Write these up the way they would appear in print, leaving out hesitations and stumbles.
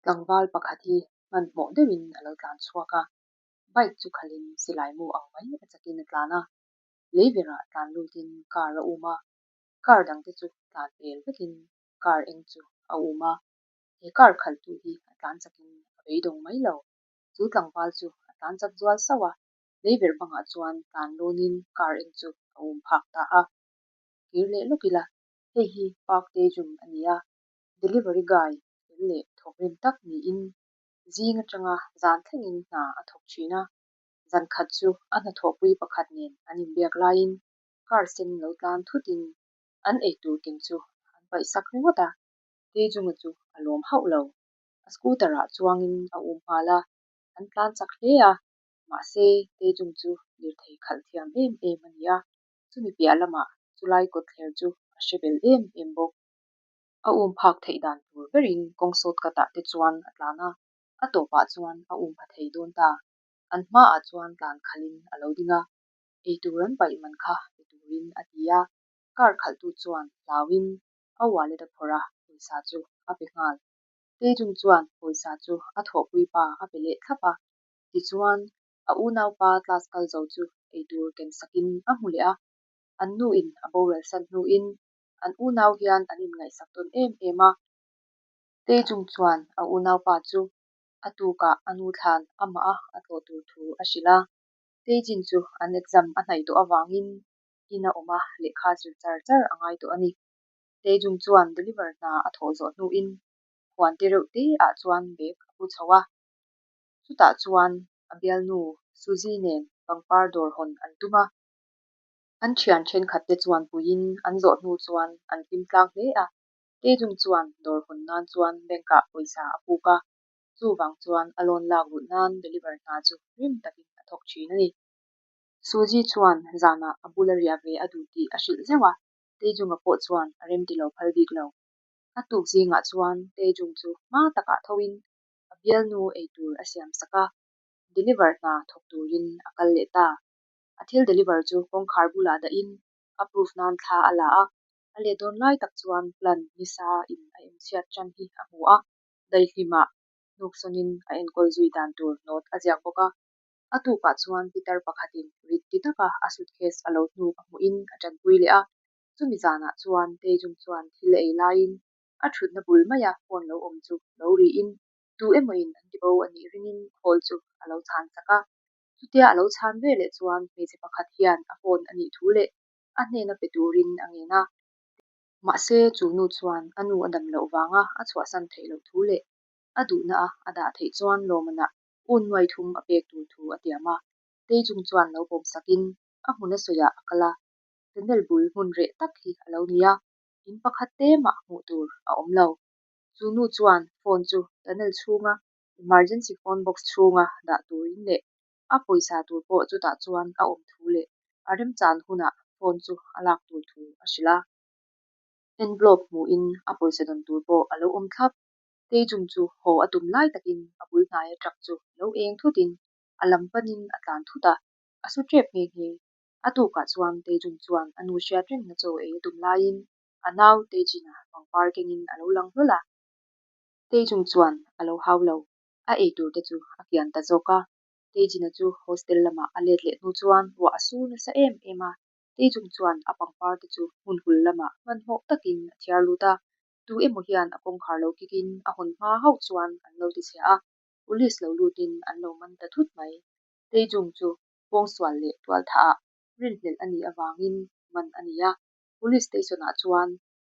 Tlangval pakhat hi hmanhmawh deuhin a lo tlan chhuak a, bike chu khalhin silai mu ang mai a chakin a tlan a, leiverah tlan lutin car a um a, car dangte chu tlan pel vekin car eng chu a um a, he car khalhtu hi a tlan chakin a beidawng mai lo, chu tlangval chu a tlan chak zual sauh a, leiverh bangah chuan tlan lawnin car eng chu a um phak ta a. Kir leh lawk ila, hei hi Park Taejung a ni a, delivery guy fel leh thawk rim tak niin zing atanga zan thlengin hna a thawk thin a. Zan khat chu a hnathawhpui pakhat nen an inbiak laiin car sen lo tlan thutin an eitur ken chu an paihsak ringawt a, Taejunga chu a lawm hauh lo. A scooter ah chuangin a um nghal a, an tlan chak hle a, mahse Taejung chu lirthei khalh thiam em em a ni a, chumi piah lamah chulai kawtthler chu a hre bel em em bawk. A um phak theih dan tur berin kawng sawt katah te chuan a tlan a, a tawpah chuan a um pha thei dawn ta. An hmaah chuan tlan khalhin a lo ding a, eitur an paih man kha pe turin a ti a, car khalhtu chuan hlauin a wallet a phawrh a, pawisa chu a pe nghal. Taejung chuan pawisa chu a thawhpui pa a pe leh thlap a, tichuan a unaupa class kal zo chu eitur ken sakin a hmu leh a, an nuin a boral san hnuin an unau hian an inngaihsak tawn em em a. Taejung chuan a unaupa chu a tukah a nu thlan amah a a tlawh tur thu a hrilh a. Taejin chu an exam a hnaih tawh avangin in a awm a, lehkha zir char char a ngai tawh a ni. Taejung chuan deliver hna a thawh zawh hnuin huan te reuh te ah chuan bag a pu chho a. Chutah chuan a bialnu Suzy nen pangpar dawr hawn an tum a. An thian thenkhat te chuan puiin an zawh hnu chuan an hlim tlang hle a. Taejung chuan dawr hawn nan chuan bank ah pawisa a puk a, chuvang chuan a loan lak rulh nan deliver hna chu rim takin a thawk thin a ni. Suzy chuan zanah a bula riah ve a duh tih a hrilh zeuh a, Taejunga pawh chuan a remti lo phal bik lo. A tuk zingah chuan Taejung chu hma takah thoin a bialnu eitur a siam sak a, deliver hna thawk turin a kal leh ta. A thil deliver chu kawngkhar bulah dahin a proof nan thla a la a, a let dawn lai tak chuan plan nisa in a enchhiat tan hi a hmu a, daihlimah hnuksawn-in a enkawl zui dan tur note a ziak bawk a. A tukah chuan pitar pakhatin rit ti taka a suitcase a lo hnuk a hmuhin a tanpui leh a, chumi zanah chuan Taejung chuan thil ei laiin a thutna bul maia phone lo awm chu lo riin tu emawin an ti bo a nih ringin call chu a lo chhan chak a. Chutia a lo chhan ve leh chuan hmeichhe pakhat hian a phone a nih thu leh a hnena pe turin a ngen a. Mahse chu nu chuan a nu a dam loh vanga a chhuahsan theih loh thu leh a duhna a a dah theih chuan lawmmanah un nuai thum a pek tur thu a tiam a. Taejung chuan lo pawm sakin a hmun a sawiah a kal a, tunnel bul hmun reh tak hi a lo ni a, in pakhat te mah hmuh tur a awm lo. Chu nu chuan phone chu tunnel chhunga emergency phone box chhunga dah turin leh a pawisa tur pawh chutah chuan a awm thu leh a remchan hunah phone chu a lak tur thu a hrilh a. Envelope hmuhin a pawisa dawn tur pawh a lo awm thlap. Taejung chu haw a tum lai takin a bul hnaia truck chu lo eng thutin a lam panin a tlan thut a, a su tep nghe nghe. A tukah chuan Taejung chuan a nu hriat rengna chaw ei a tum laiin a nau Taejin-a pangpar kengin a lo lang hlawl a. Taejung chuan a lo hau lo, a eitur te chu a kian ta zawk a. Taejin-a chu hostel lamah a let leh hnu chuan ruah a sur nasa em em a. Taejung chuan a pangpar te chu hmun hul lamah hmanhmawh takin a thiar lut a. Tu emaw hian a kawngkhar lo kikin a hawn hma hauh chuan an lo tichhia a, police lo lutin an lo man ta thut mai. Taejung chu pawngsual leh tualthaah rinhlelh a nih avangin man a ni a, police station-ah chuan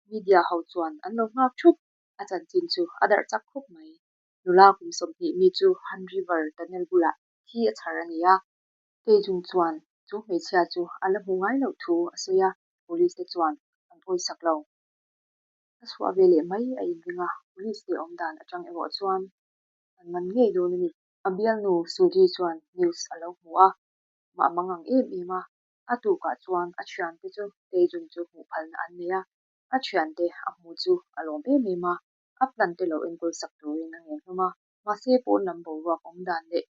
media ho chuan an lo nghak thup. A chanchin chu a darh chak khawp mai. Nula kum 20 mi chu Han River tunnel bulah thi a chhar a ni a. Taejung chuan chu hmeichhia chu a la hmu ngai loh thu a sawi a, police te chuan an awisak lo. A chhuah ve leh mai a inring a, police te awm dan atang erawh chuan an man ngei dawn a ni. A bialnu Suji chuan news a lo hmu a, mah mang ang em em a, a tukah chuan a thiante chu Taejung chu hmuh phalna an nei a, a thiante a hmu chu a lawm em em a, a plan te lo enkawl sak turin a ngen hlawm a, mahse pawn lam boruak awm dan leh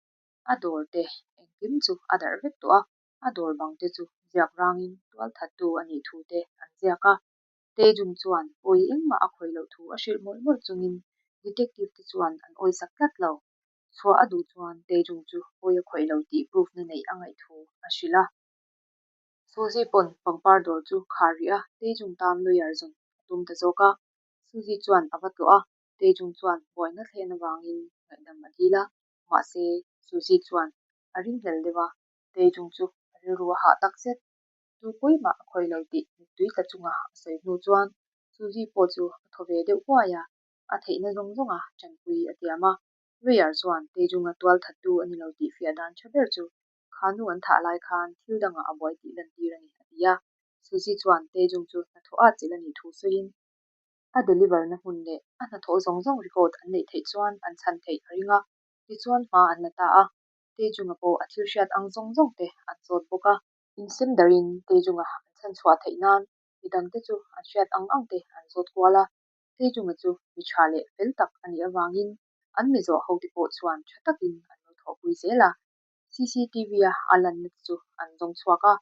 a dawr te engkim chu a darh vek tawh a, a dawr bang te chu ziak rangin tualthattu a nih thu te an ziak a. Taejung chuan pawi engmah a khawih loh thu a hrilh mawlh mawlh chungin Detective te chuan an awisak tlat lo. Chhuah a duh chuan Taejung chu pawi a khawih lo tih proof na neih a ngaih thu a hrilh a. Suzy pawn pangpar dawr chu khar rih a, Taejung tan lawyer zawn a tum ta zawk a. Suzy chuan a va tlawh a, Taejung chuan buaina thlen avangin ngaihdam a dil a, mahse Suzy chuan a ringhlel deuh a, Taejung chu a rilru a hah tak zet. Tu pawi mah a khawih lo tih mittui tla chunga a sawi hnu chuan Suzy pawh chu a thaw ve deuh huai a, a theihna zawng zawnga tanpui a tiam a. Lawyer chuan Taejunga tual thattu a ni lo tih fiah dan tha ber chu kha nu an thah lai khan thil dangah a buai tih lantir a ni, a ti a. Suzy chuan Taejung chu hnathawh a chilh a nih thu sawiin, a deliver na hmun leh a hnathawh zawng zawng record an neih theih chuan an chhan theih a ring a, tichuan hma an la ta a. Taejunga pawh a thil hriat ang zawng zawng te an zawt bawk a. Insem darin Taejunga an chhan chhuah theih nan midangte chu an hriat ang ang te an zawt kual a. Taejunga chu mi tha leh fel tak a nih avangin an mi zawh hote pawh chuan tha takin an lo thawhpui zel a. CCTV-a a lanna te chu an zawng chhuak a,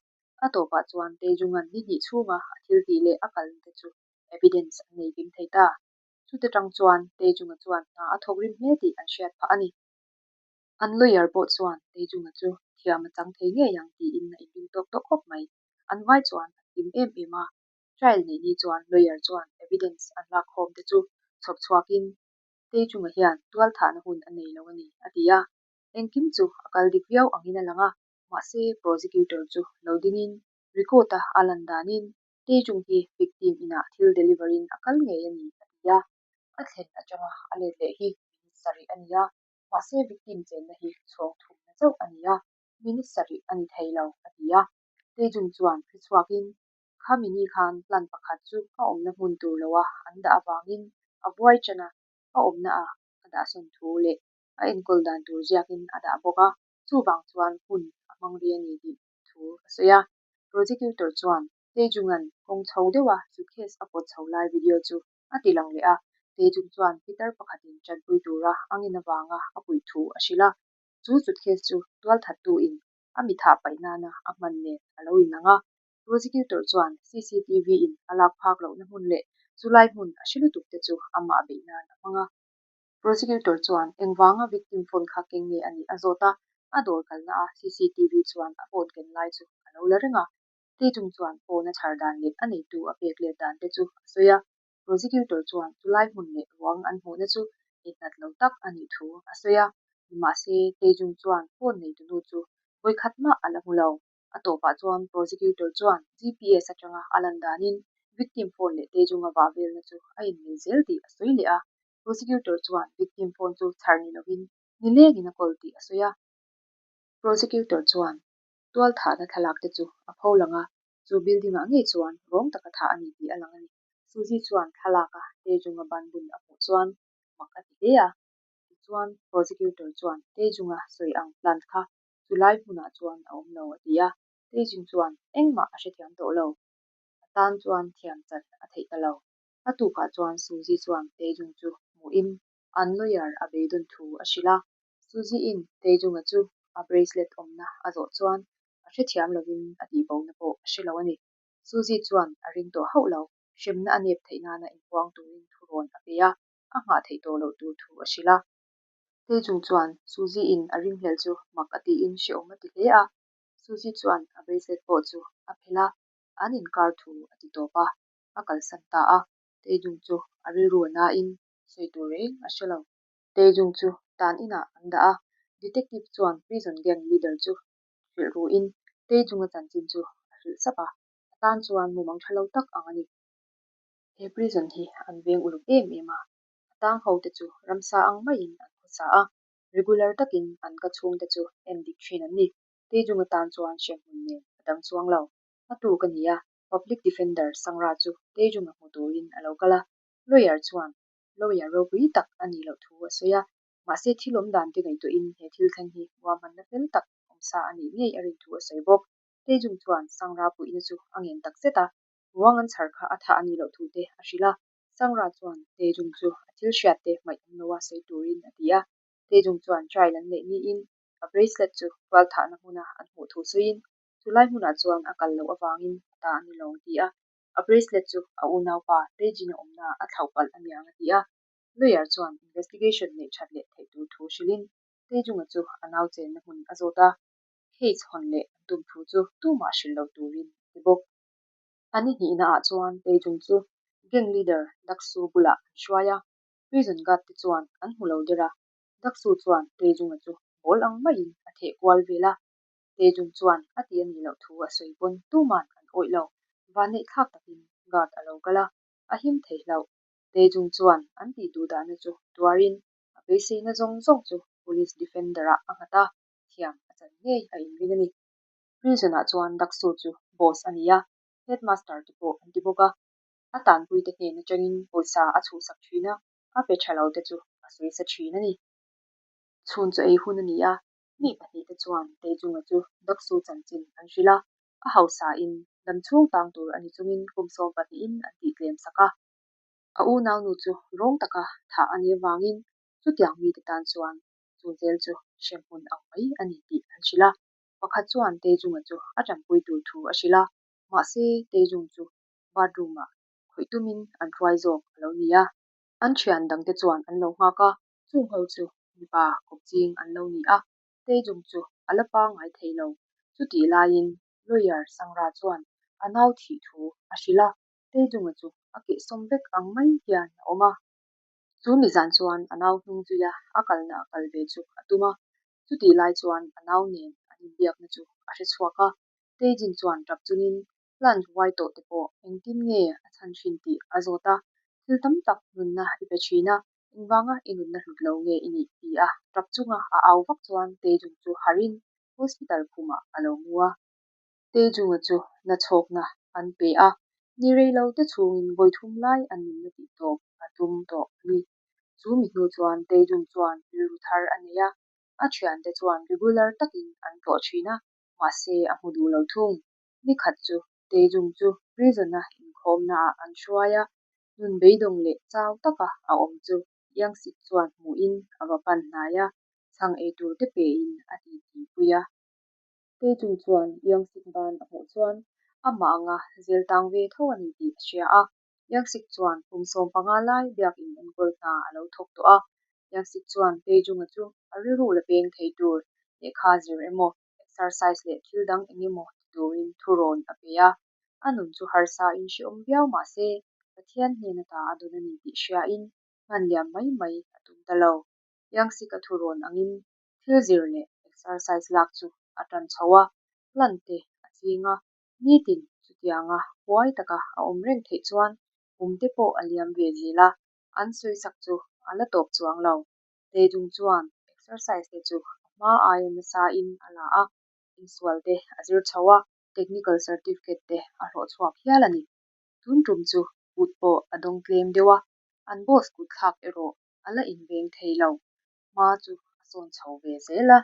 a tawpah chuan Taejunga'n ni hnih chhunga a thil tih leh a kalna te chu evidence an nei kim thei ta. Chute tang chuan Taejunga chuan hna a thawk rim hle tih an hriat phah a ni. An lawyer pawh chuan Taejunga chu thiam a chang thei ngei ang tiin a inring tawk tawh khawp mai. An vai chuan an hlim em em a. Trial neih ni chuan lawyer chuan evidence an lak khawm te chu chhawp chhuakin Taejunga hian tual thahna hun a nei lo a ni, a ti a. Engkim chu a kal dik viau angin a lang a, mahse prosecutor chu lo dingin record-a a lan danin Taejung hi victim inah thil deliver-in a kal ngei a ni, a ti a. A thlen atanga a let leh hi minute sarih a ni a, mahse victim chenna hi chhawng thumna chauh a ni a, minute sarih a ni thei lo, a ti a. Taejung chuan hre chhuakin khami ni khan plan pakhat chu a awmna hmun tur loa an dah avangin a buai ṭan a, a awmna ah a dahsawn thu leh a enkawl dan tur ziakin a dah bawk a, chuvang chuan hun a hmang rih a ni tih thu a sawi a. Prosecutor chuan Taejung-a'n kawng chho deuha suitcase a pawt chho lai video chu a ti lang leh a, Taejung chuan pitar pakhatin tanpui tura a ngin avanga a puih thu a hrilh a, chu suitcase chu tualthattu-in a mi thah paih nana a hman nen a lo inang a. Prosecutor chuan CCTV-in a lak phak lohna hmun leh chulai hmun a hre lutuk te chu amah beih nan a hmang a. Prosecutor chuan engvanga victim phone kha keng nge a nih a zawt a, a dawr kalna a CCTV chuan a phone ken lai chu a lo la reng a. Taejung chuan phone a chhar dan leh a neitu a pek let dan te chu a sawi a. Prosecutor chuan chulai hmun leh ruang an hmuhna chu inhnat lo tak a nih thu a sawi a. Nimahse, Taejung chuan phone neitunu chu vawikhat mah a la hmu lo. A tawpah chuan prosecutor chuan GPS atanga a lan danin victim phone leh Taejunga vah velna chu a inmil zel tih a sawi leh a. Prosecutor chuan victim phone chu chhar ni lovin nilengin a kawl tih a sawi a. Prosecutor chuan tual thahna thlalak te chu a pho lang a, chu building ah ngei chuan rawng taka thah a ni tih a lang a ni. Suzy chuan thlalak a Taejunga ban bun a hmuh chuan mak a ti hle a. Tichuan prosecutor chuan Taejunga sawi ang plant kha Chu lai hmunah chuan a awm lo a ti a, Teijing chuan engmah a hrethiam tawh lo. A tan chuan thiam chan a theih ta lo. A tukah chuan Suzy chuan Teijung chu hmuhin an lawyer a beidawn thu a hrilh a. Suzy-in Teijunga chu a bracelet awmna a zawh chuan a hrethiam lovin a tihbona pawh a hre lo a ni. Suzy chuan a ring tawh hauh lo, hremna a nep theih nana inpuang turin thurawn a pe a, a nghah theih tawh loh tur thu a hrilh a. Taejung chuan Suzy-in a ringhlel chu mak a tiin hrehawm a ti hle a. Suzy chuan a bracelet pawh chu a phelh a, an inkar thu a ti tawp a, a kalsan ta a. Taejung chu a rilru a nain sawi tur reng a hre lo. Taejung chu tan inah an dah a, detective chuan prison gang leader chu hrilh ruin Taejung-a chanchin chu a hrilh sap a, a tan chuan mumang tha lo tak ang a ni. He prison hi an veng uluk em em a, A tang ho te chu ramsa ang maiin an khawsa a, regular takin an ka chhung te chu en dik thin an ni. Taejung atan chuan hremhmun nen a dang chuang lo. A tuk a ni a, Public Defender Sangra chu Taejunga hmu turin a lo kal a, lawyer chuan lawyer ropui tak a nih loh thu a sawi a, mahse thil awm dan te ngaihtuahin he thil thleng hi ruahmanna fel tak awmsa a nih ngei a rin thu a sawi bawk. Taejung chuan Sangra puihna chu a ngen tak zet a, ruang an chhar kha a thah a nih loh thu te a hrilh a, Sangra chuan Taejung chu a thil hriat te hmaih awm loa sawi turin a ti a. Taejung chuan trial an neih niin a bracelet chu tual thahna hmuna an hmuh thu sawiin chulai hmunah chuan a kal loh avangin a ta a ni lo a ti a. A bracelet chu a unaupa Taejin a awmnaah a thlauh palh a niang a ti a. Lawyer chuan investigation neih that leh theih tur thu hrilhin Taejung-a chu a nau chenna hmun a zawt a, case hawn leh an tum thu chu tumah hrilh lo turin a ti bawk. A ni hnihna ah chuan Taejung chu gang leader Daksu bulah an hruai a, prison guard te chuan an hmu lo der a, Daksu chuan Taejung-a chu ball ang maiin a theh kual vel a, Taejung chuan a ti a nih loh thu a sawi pawn tuman an awih lo, vanneih thlak takin guard a lo kal a, a him thei hlauh. Taejung chuan an tih duh dahna chu tuarin a beiseina zawng zawng chu police defender ah a nghat a, thiam a chan ngei a inring a ni. Prison ah chuan Daksu chu boss a ni a, headmaster te pawh an ti bawk a. A tanpuite hnen atangin pawisa a chhuhsak thin a, a pe tha lo te chu a sawisa thin a ni. Chhun chaw ei hun a ni a, mi pahnihte chuan Taejunga chu Daksu chanchin an hrilh a, a hausa in dam chhung tang tur a ni chungin kum sawmpahnihin an tihtlem sak a. A unaunu chu rawng taka thah a nih avangin chutiang mite tan chuan chu zel chu hremhmun ang mai a ni tih an hrilh a. Pakhat chuan Taejunga chu a tanpui tur thu a hrilh a, mahse Taejung chu bathroom-ah khawih tumin an hruai zawk a lo ni a. An thian dangte chuan an lo nghak a, chung ho chu mipa kawp ching an lo ni a, Taejung chu a la pangngai thei lo. Chutih laiin lawyer Sangra chuan a nau thih thu a hrilh a, Taejunga chu a kehsawm vek ang mai hian a awm a. Chu mi zan chuan a nau hnung zuia a kalna a kal ve chu a tum a, chutih lai chuan a nau nen an inbiakna chu a hre chhuak a. Taejin chuan tap chungin plant huai tawh te pawh engtin nge a chhan thin tih a zawt a, thil tam tak nunna i pe thin a, engvanga i nunna hlut lo nge i nih ti a tap chunga a au vak chuan Taejung chu harhin hospital khumah a lo mu a. Taejunga chu nachhawkna an pe a, ni rei lo te chhungin vawi thum lai an nunna tih tawp a tum tawh a ni. Chu mi hnu chuan Taejung chuan rilru thar a nei a, a thiante chuan regular takin an tlawh thin a, mahse a hmu duh lo thung. Ni khat chu Taejung chu prison-a inkhawmnaah an hruai a, nun beidawng leh chau taka a awm chu Youngsik chuan hmuhin a va pan hnai a, chhang ei tur te pein a titi pui a. Taejung chuan Youngsik ban a hmuh chuan amah anga zel tang ve tho a ni tih a hria a. Youngsik chuan kum 15 lai biakin enkawl hna a lo thawk tawh a. Youngsik chuan Taejunga chu a rilru la peng thei tur lehkha zir emaw exercise leh thil dang eng emaw ti turin thurawn a pe a. A nun chu harsa in hrehawm viau mah se, Pathian hnen ata a dawn a ni tih hriain hman liam mai mai a tum ta lo. Youngsik-a thurawn angin thil zir leh exercise lak chu a tan chho a, plan te a ching a, nitin chutianga huai taka a awm reng theih chuan kum te pawh a liam ve zel a, an sawisak chu a la tawp chuang lo. Taejung chuan exercise te chu a hma aia nasa in a la a, insual te a zir chho a, technical certificate te a hlawh chhuak hial a ni. Tun tum chu kut pawh a dawng tlem deuh a, an boss kut thlak erawh a la inveng thei lo. Hma chu a sawn chho ve zel a.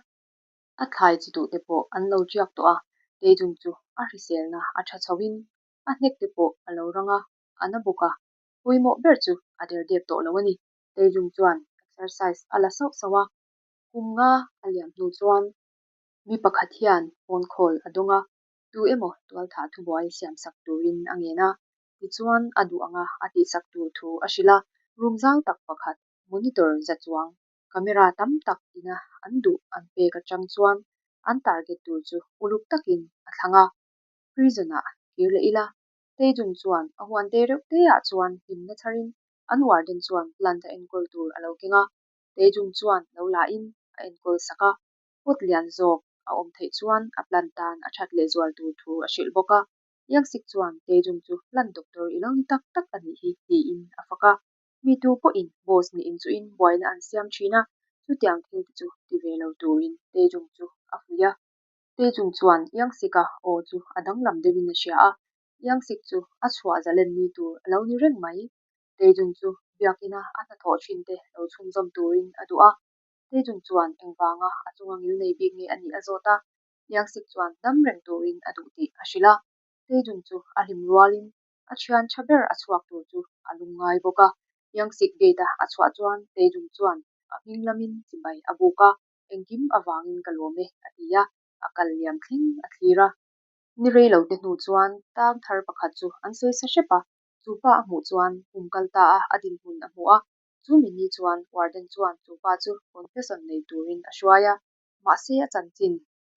A thlai chi duh te pawh an lo tiak tawh a, Taejung chu a hriselna a tha chho in a hnek te pawh a lo rang a, a na bawk a, pawimawh ber chu a derdep tawh lo a ni. Taejung chuan exercise a la sauh sauh a, kum nga a liam hnu chuan mi pakhat hian phone call a dawng a, tu emaw tualthah thubuai siamsak turin a ngen a, tichuan a duh anga a tihsak tur thu a hrilh a, room zau tak pakhat, monitor za chuang, camera tam tak ina an duh an pek atang chuan an target tur chu uluk takin a thlang a, prison-ah kir leh ila. Taejung chuan a huan te reuh te ah chuan hlimna chharin an warden chuan plant a enkawl tur a lo keng a, Taejung chuan lo la in a enkawl sak a, pot lian zawk a awm theih chuan a plant tan a that leh zual tur thu a hrilh bawk a, Youngsik chuan Taejung chu plant doctor i lo ni tak tak a nih hi tiin a fak a, mi tu pawhin boss nih inchuhin buaina an siam thin a, chutiang thil te chu ti ve lo turin Taejung chu a fuih a. Taejung chuan Youngsik-a aw chu a danglam deuhin a hria a, Youngsik chu a chhuah zalen ni tur a lo ni reng mai. Taejung chu biakina a hnathawh thin te lo chhunzawm turin a duh a. Taejung chuan engvanga a chunga ngil nei bik nge a nih a zawt a, Youngsik chuan dam reng turin a duh tih a hrilh a. Taejung chu a hlim rualin a thian tha ber a chhuak tur chu a lungngai bawk a. Youngsik gate-a a chhuah chuan Taejung chuan a hming lamin chibai a buk a, Engkim avangin ka lawm e, a ti a, a kal liam thleng a thlir a. Ni rei lo te hnu chuan tang thar pakhat chu an sawi sa hrep a, chu pa a hmuh chuan kum kal ta a a dinhmun a hmu a. Chu mi ni chuan warden chuan chu pa chu confession nei turin a hruai a, mahse a chanchin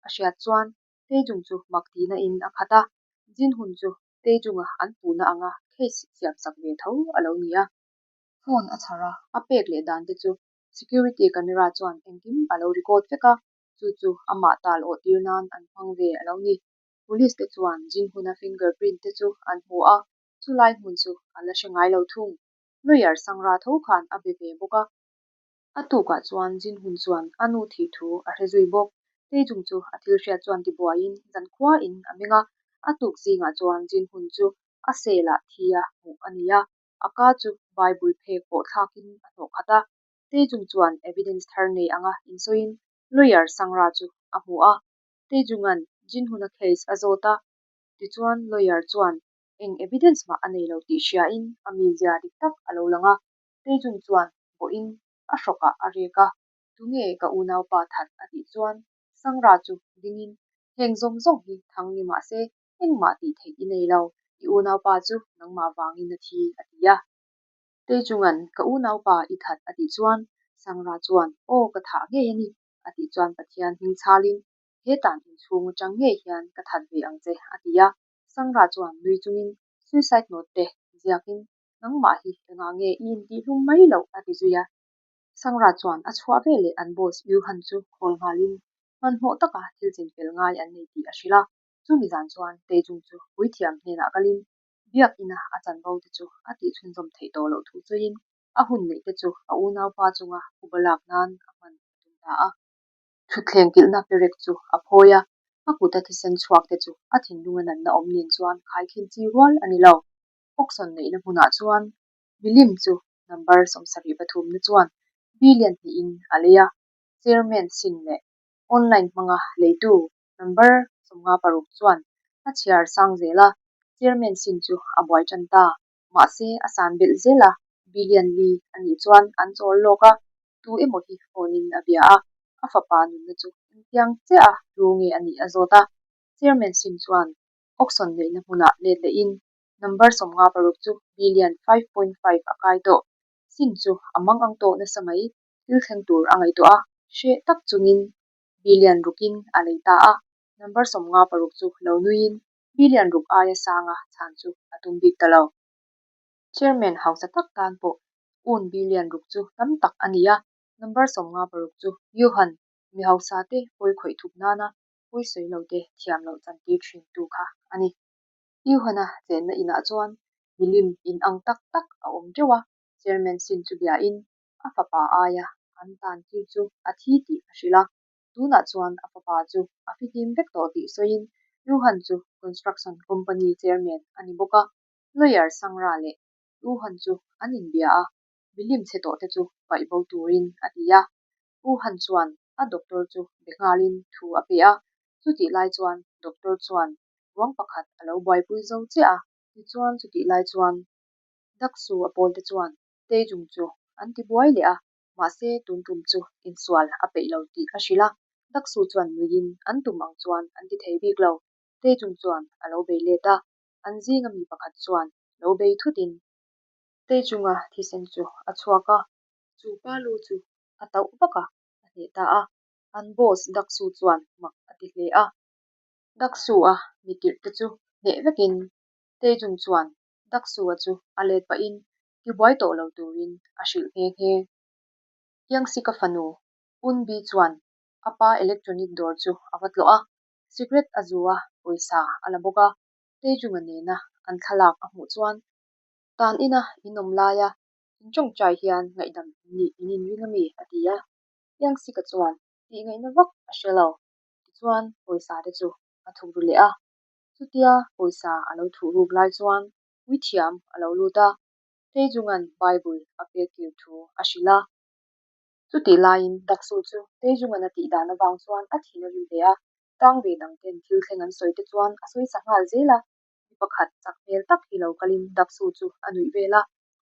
a hriat chuan Taejung chu mak tihna in a khat a, Jin Hun chu Taejunga an puhna anga case siam sak ve tho a lo ni a. Phone a chhar a, a pek leh dan te chu security camera chuan engkim a lo record vek a, chu chu amah tal awh tir nan an hmang ve a lo ni. Police te chuan Jin Hun-a fingerprint te chu an hmu a, chulai hmun chu a la hre ngai lo thung. Lawyer Sangra tho khan a be ve bawk a. A tukah chuan Jin Hun chuan a nu thih thu a hre zui bawk. Taejung chu a thil hriat chuan tibuaiin zankhua in a meng a, a tuk zingah chuan Jin Hun chu a cell ah thi a hmuh a ni a, a ka chu Bible phek pawh thlakin a hnawh khat a. Taejung chuan evidence thar nei anga insawiin lawyer Sangra chu a hmu a. Taejunga'n Jin Hun-a case a zawt a, tichuan lawyer chuan eng evidence mah a nei lo tih hriain a mizia dik tak a lo lang a. Taejung chuan bawhin a hrawkah a rek a, Tunge ka unaupa that a tih chuan Sangra chu dingin heng zawng zawng hi thang ni mah se engmah tih theih i nei lo, i unaupa chu nangmah vangin a thi a ti a. Taejunga'n ka unaupa i that a tih chuan Sangra chuan aw ka thah ngei a ni a tih chuan Pathian hming chhalin he tan inchhung atang ngei hian ka that ve ang che a ti a. Sangra chuan nui chungin suicide note te ziakin nangmah hi engah nge i intihhlum mai loh a ti zui a. Sangra chuan a chhuah veleh an boss Yu Han chu call nghalin hmanhmawh taka thil chinfel ngai an nei tih a hrilh a. Chumi zan chuan Taejung chu puithiam hnenah kalin biak ina a chanvo te chu a tih chhunzawm theih tawh loh thu sawiin a hun neih te chu a unaupa chunga phuba lak nan a hman a tum ta a. Thutthleng kilhna perek chu a phawi a, a kuta thisen chhuak te chu a thinlunga natna awm nen chuan khaikhin chi rual a ni lo. Auction neihna hmunah chuan milim chu number 73 na chuan billion hnihin a lei a, chairman sin leh online hmanga leitu number 56 chuan a chhiar sang zel a, chairman sin chu a buai tan ta. Mahse a san belh zel a, billion li a nih chuan an chawl lawk a, tu emaw hi phone in a bia a, a fapa nunna chu engtiang chiah a hlu nge a nih a zawt a, chairman sin chuan auction neihna hmunah let lehin number 56 chu billion 5.5 a kai tawh. Sin chu a mang ang tawh nasa mai, thil thleng tur a ngaihtuah a, hreh tak chungin billion rukin a lei ta a, number 56 chu lo nuiin billion ruk aia sanga chhan chu a tum bik ta lo. Chairman hausa tak tan pawh un billion ruk chu tam tak a ni a, number 56 chu Johan mi hausa te pawi khawih thup nana pawi sawi lo te thiam loh chantir thin tu kha a ni. Johan-a chenna inah chuan milim in ang tak tak a awm teuh a, chairman sin chu biain a fapa aia an tan tir chu a thi tih a hrilh a, tunah chuan a fapa chu a fihlim vek tawh tih sawiin Johan chu construction company chairman a ni bawk a, lawyer Sangra leh Johan chu an inbia a, milim chhe tawh te chu paih bo turin a ti a. Johan chuan a doctor chu be nghalin thu a pe a, chutih lai chuan doctor chuan ruang pakhat a lo buaipui zo chiah a, tichuan chutih lai chuan Daksu a pawlte chuan Taejung chu an ti buai leh a, mahse tun tum chu insual a peih lo tih a hrilh a, Daksu chuan nuiin an tum ang chuan an ti thei bik lo. Taejung chuan a lo bei let a, an zinga mi pakhat chuan lo bei thutin. Taejunga thisen chu a chhuak a, chu pa lu chu a tauh vak a, a hneh ta a, an boss Daksu chuan mak a ti hle a. Daksu a mi tirh te chu hneh vekin Taejung chuan Daksu-a chu a let pahin tibuai tawh lo turin a hrilh nghe nghe. Kiangsika fanu Unbi chuan a pa electronic dawr chu a va tlawh a, cigarette a zu a, pawisa a la bawk a. Taejunga nena an thlalak a hmuh chuan tan ina in awm laia in tawngtai hian ngaihdam in nih in inring ami a ti a. Kiangsika chuan tih ngaihna vak a hre lo. Tichuan pawisa te chu a thuk ru leh a. Chutia pawisa a lo thuh ruk lai chuan puithiam a lo lut a, Taejunga'n Bible a pek kir thu a hrilh a. Chutih laiin Daksu chu Taejunga'n a tih dan avang chuan a thin a rim hle a, tang ve dang ten thil thleng an sawi te chuan a sawi sa nghal zel a. Mi pakhat chak hmel tak hi lo kalin Daksu chu a nuih vel a,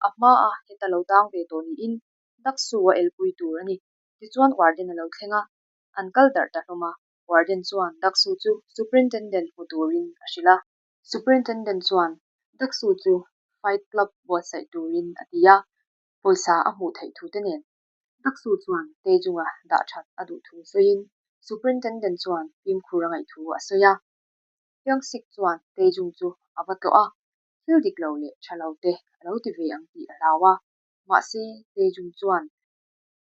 a hmaa heta lo tang ve tawh niin Daksu a elpui tur a ni. Tichuan warden a lo thleng a, an kal darh ta hlawm a. Warden chuan Daksu chu Superintendent hmu turin a hrilh a. Superintendent chuan Daksu chu Fight Club buatsaih turin a ti a. Pawisa a hmuh theih thu te nen. Daksu chuan Taejung-a dah that a duh thu sawiin Superintendent chuan fimkhur a ngaih thu a sawi a. Hyung-sik chuan Taejung chu a va tlawh a, thil dik lo leh tha lo te a lo ti ve ang tih a hlau a. Mahse, Taejung chuan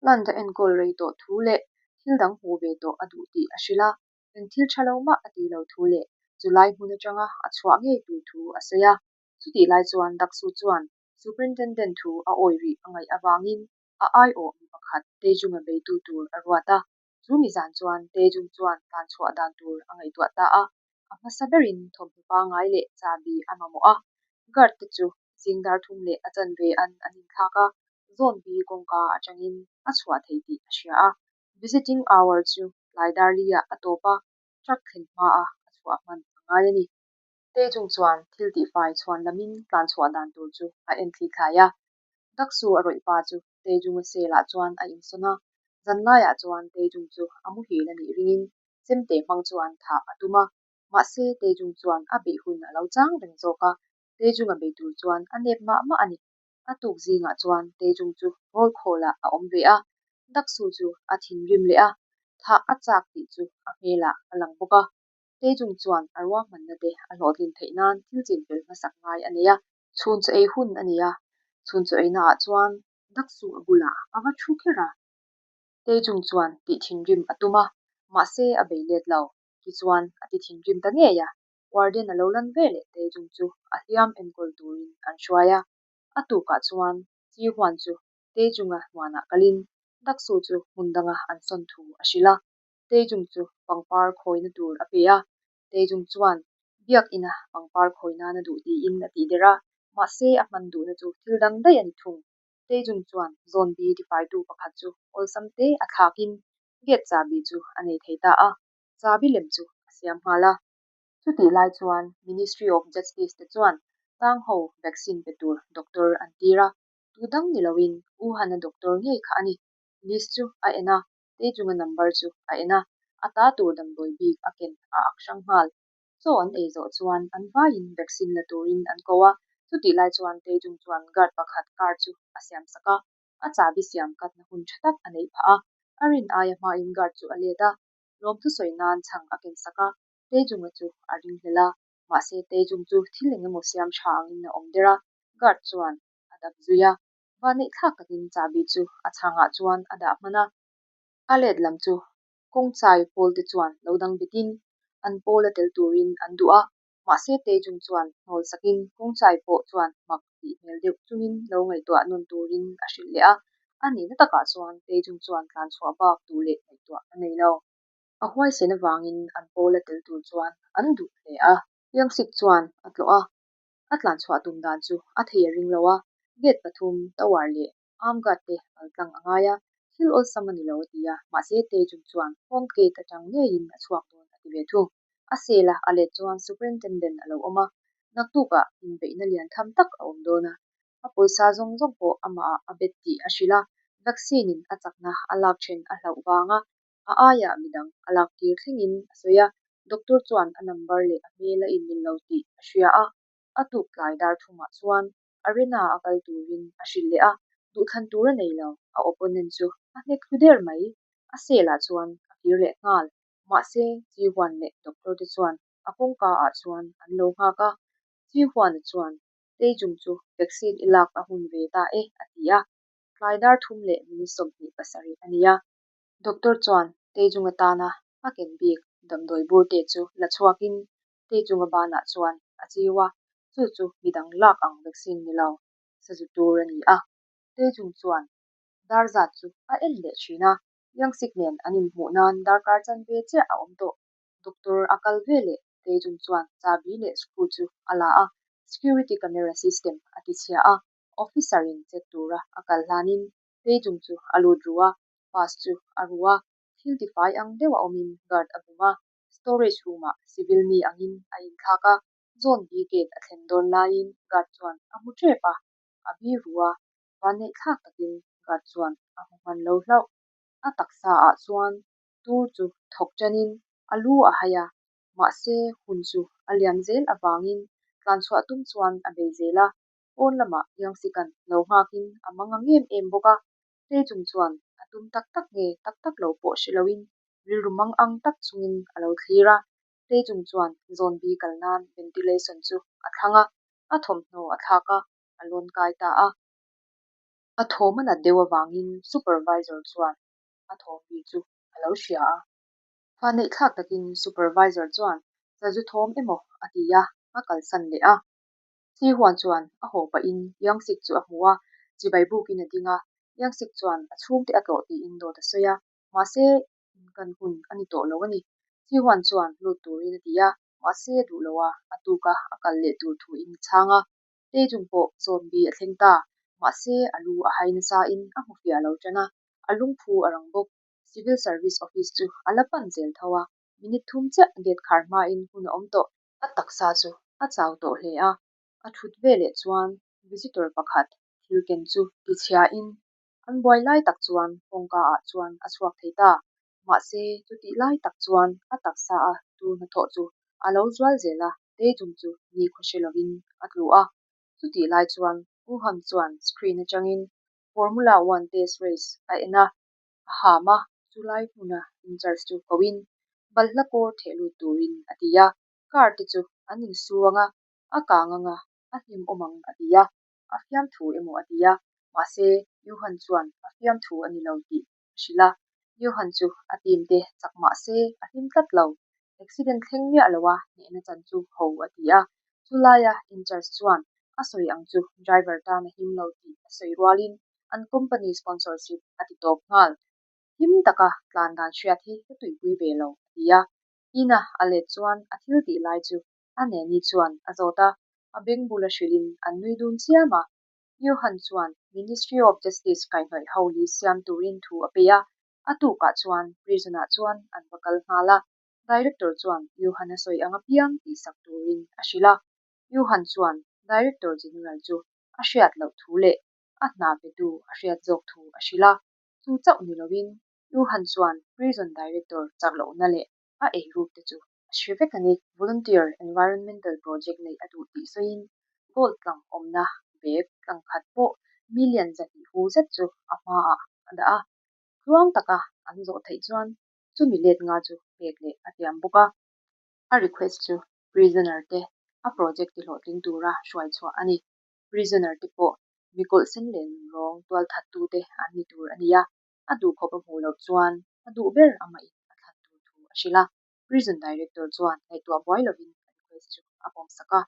Plant a enkawl rei tawh thu leh thil dang hmuh ve tawh a duh tih a hrilh a, eng thil tha lo mah a tih lo thu leh chulai hmun atanga a chhuah ngei tur thu a sawi a. Chutih lai chuan Daksu chuan Superintendent thu a awi rih a ngaih avangin a aiawh mi pakhat Taejung-a beitu tur a ruat a. Chu mi zan chuan Taejung chuan tlan chhuah dan tur a ngaihtuah ta a, a hmasa berin thawmhnaw pangngai leh chahbi a mamawh a. Guard te chu zing dar thum leh a chanve an an inthlak a, Zone B kawngka atangin a chhuah thei tih a hria a. Visiting hour chu tlai dar li-ah a tawp a, truck thlen hmaah a chhuah hman a ngai a ni. Taejung chuan thil tihfai chhuan lamin tlan chhuah dan tur chu a en thli thlai a. Daksu a rawih pa chu Taejung-a cell-ah chuan a insawn a, zanlaiah chuan Taejung chu a muhil a nih ringin chemte hmang chuan thah a tum a. Mahse, Taejung chuan a beih hun a lo chang reng zawk a, Taejung-a bei tur chuan a nep mah mah a ni. A tuk zingah chuan Taejung chu roll call-ah a awm ve a, Daksu chu a thinrim leh a, thah a chak tih chu a hmelah a lang bawk a. Taejung chuan a ruahmanna te a hlawhtlin theih nan thil chinfel hmasak ngai a nei a. Chhun chaw ei hun a ni a, chhun chaw eina ah chuan Daksu a bulah a va thu kher a. Taejung chuan tih thinrim a tum a, mahse a bei let lo. Tichuan a ti thinrim ta ngei a, warden a lo lan ve leh Taejung chu a hliam enkawl turin an hruai a. A tukah chuan Chi Huan chu Taejung-a hnuanah kalin Daksu chu hmun danga an sawn thu a hrilh a. Taejung chu pangpar khawina tur a pe a, Taejung chuan biak ina pangpar khawi nan a duh tiin a tih der a, mahse a hman duhna chu thil dang daih a ni thung. Taejung chuan Zone B tifaitu pakhat chu awlsam te a thlakin gate chahbi chu a nei thei ta a, chahbi lem chu a siam nghal a. Chutih lai chuan Ministry of Justice te chuan tang ho vaccine pe tur doctor an tir a, tu dang ni loin Wuhan-a doctor ngei kha a ni. List chu a en a, Taejung-a number chu a en a, a ta tur damdawi bik a ken a ak hrang nghal. Chaw an ei zawh chuan an vaiin vaccine la turin an ko a, chutih lai chuan Taejung chuan guard pakhat car chu a siam sak a, a chahbi siam katna hun tha tak a neih phah a, a rin aia hmain guard chu a let a, lawmthu sawi nan chhang a ken sak a, Taejung-a chu a ringhlel a, mahse Taejung chu thil eng emaw siam tha angin a awm der a, guard chuan a dap zui a. Vanneih thlak takin chahbi chu a chhangah chuan a dah hman a. A let lam chu kawngchai pawl te chuan lo dang betin an pawl a tel turin an duh a, mahse Taejung chuan hnawl sakin kawngchai pawh chuan mak tih hmel deuh chungin lo ngaihtuah nawn turin a hrilh leh a. A nihna takah chuan Taejung chuan tlanchhuah bak duh leh ngaihtuah a nei lo. A huaisen avangin an pawl a tel tur chuan an duh hle a. Piangsik chuan a tlawh a, A tlanchhuah tum dan chu a thei a ring lo a, gate pathum, tower leh arm guard te kal tlang a ngai a, thil awlsam a ni lo a ti a, mahse Taejung chuan front gate atang ngeiin a chhuak dawn a ti ve thung. A cell a a let chuan superintendent a lo awm a, naktukah inbeihna lian tham tak a awm dawn a, a pawisa zawng zawng pawh amahah a bet tih a hrilh a, vaccine in a chakna a lak then a hlauh vanga A aiah midang a lak tir thlengin a sawi a, doctor chuan a number leh a hmel a inmil lo tih a hria a, a tuk tlai dar thumah chuan arena a kal turin a hrilh leh a, duhthlan tur a nei lo, a opponent chu a hnek thlu der mai, a cell ah chuan a kir leh nghal, mahse Chi Huan leh doctor te chuan a kawngka ah chuan an lo nghak a, Chi Huan-a chuan Taejung chu vaccine i lak a hun ve ta e a ti a, tlai dar thum leh minute 27 a ni a. Doctor chuan Taejung atana a ken bik damdawi burte chu la chhuakin Taejunga banah chuan a chiu a, chu chu midang lak ang vaccine ni lo, sazu tur a ni a. Taejung chuan dar zat chu a en leh thin a, Youngsik nen an inhmuh nan darkar chanve chiah a awm tawh. Doctor a kal ve leh Taejung chuan chahbi leh screw chu a la a, security camera system a tichhia a, officer in check tura a kal hlanin Taejung chu a lut ru a, pass chu a ru a, thil tifai ang deuh a awmin guard a bum a, storage room ah civil mi angin a inthlak a, zone B gate a thlen dawn laiin guard chuan a hmu tep a, a bi ru a, vanneih thlak takin guard chuan a hmu hman lo hlauh. A taksa ah chuan tur chu thawk tanin a lu a hai a, mahse hun chu a liam zel avangin tlanchhuah tum chuan a bei zel a. Pawn lamah Youngsik-a'n lo nghakin a mangang em em bawk a. Taejung chuan a tum tak tak nge tak tak lo pawh hre loin rilru mangang tak chungin a lo thlir a. Taejung chuan zawn bi kal nan ventilation chu a thlang a, a thawmhnaw a thlak a, a lawn kai ta a. A thawm a nat deuh avangin supervisor chuan a thawm ri chu a lo hria a. Vanneih thlak takin supervisor chuan sazu thawm emaw a ti a, a kalsan leh a. Sihuan chuan a haw pahin Youngsik chu a hmu a, chibai bukin a ding a. Youngsik chuan a chhungte a tlawh tiin dawt a sawi a, mahse inkan hun a ni tawh lo a ni. Sihuan chuan lut turin a ti a, mahse a duh lo a, a tuka a kal leh tur thuin a chhang a. Taejung pawh zawn bi a thleng ta, mahse a lu a hai nasain a hmu fiah lo tan a, a lungphu a rang bawk. Civil Service Office chu a la pan zel tho a, minute thum chiah gate khar hmain hun a awm tawh. A taksa chu a chau tawh hle a, a thut veleh chuan visitor pakhat thil ken chu tichhiain an buai lai tak chuan kawngka ah chuan a chhuak thei ta. Mahse, chutih lai tak chuan a taksa a tur hnathawh chu a lo zual zel a, Taejung chu nikhua hre lovin a tlu a. Chutih lai chuan Wuhan chuan screen atangin Formula One test race a en a, a ham a, chulai hmuna in-charge chu koin balhla kawr theh lut turin a ti a, car te chu an insu ang a, a kang ang a, a hlim awm ang a ti a, a fiamthu emaw a ti a, mahse Johan chuan a fiamthu a ni lo tih a hrilh a, Johan chu a team te chak mahse a hlim tlat lo, accident thleng miah lo a hnehna chan chu ho a ti a, chulaia in-charge chuan a sawi ang chu driver tan a him lo tih a sawi rualin an company sponsorship a ti tawp nghal. Him taka tlan dan hriat hi ka tuipui ve lo, a ti a. Ina a let chuan a thil tih lai chu a neni chuan a zawt a, a beng bula hrilhin an nui dun chiam a. Johan chuan Ministry of Justice kaihhnawih ho li siam turin thu a pe a, a tukah chuan prison-ah chuan an va kal nghal a. Director chuan Johan a sawi ang apiang tihsak turin a hrilh a. Johan chuan Director General chu a hriat loh thu leh a hna petu a hriat zawk thu a hrilh a, chu chauh ni loin Johan chuan prison director chak lohna leh a eiruk te chu a hre vek a ni. Volunteer environmental project neih a duh tih sawiin gold tlang awmna bag tlang khat pawh million 200 hu zet chu a hmaah a dah a, tluang taka an zawh theih chuan chumi let nga chu pek leh a tiam bawk a. A request chu prisoner te a project tihlawhtling tura hruai chhuah a ni. Prisoner te pawh mi kawlhsen leh nunrawng tualthattute an ni tur a ni a, a duhkhawp a hmuh loh chuan a duh ber amahin a thlan tur thu a hrilh a. Prison Director chuan ngaihtuah buai lovin a request chu a pawmsak a.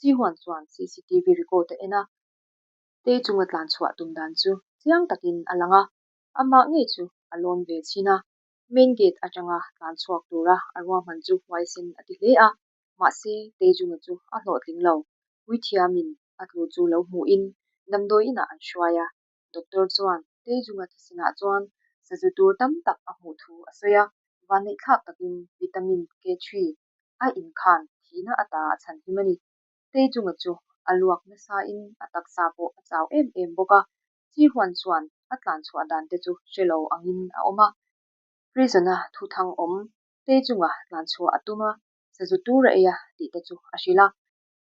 Jihuan chuan CCTV record a en a, Tei chunga tlan chhuah tum dan chu chiang takin a lang a, amah ngei chu a lawn ve chhin a. Main gate atanga tlan chhuak tura a ruahman chu huaisen a ti hle a, mahse Tejunga chu a hlawhtling lo. Puithiamin a tlu chu lo hmuhin damdawi inah an hruai a, doctor chuan Tejunga thisenah chuan sazu tur tam tak a hmuh thu a sawi a, vanneihthlak takin vitamin K3 a inkhan thihna ata a chhanhim a ni. Tejunga chu a luak nasain a taksa pawh a chau em em bawk a, Chihuan chuan a tlan chhuah dan te chu hre lo angin a awm a. Prison-a thuthang awm Tejunga tlan chhuah a tum a, sazu tur a ei a tih te chu a hrilh a.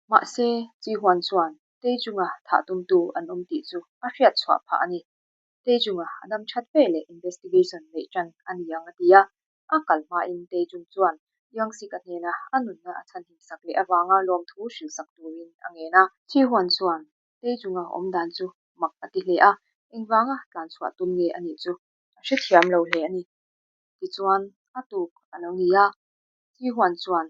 Mahse, Chihuan chuan Tejunga thah tumtu an awm tih chu a hriat chhuah phah a ni. Tejunga a dam that ve leh investigation neih tan a ni ang a ti a. A kal hmain Tejung chuan Youngsik-a hnena a nunna a chhanhim sak leh avanga lawmthu hrilhsak turin a ngen a. Chihuan chuan Tejunga awm dan chu mak a ti hle a, engvanga tlan chhuah tum nge a nih chu a hrethiam lo hle a ni. Tichuan, a tuk a lo ni a, Chihuan chuan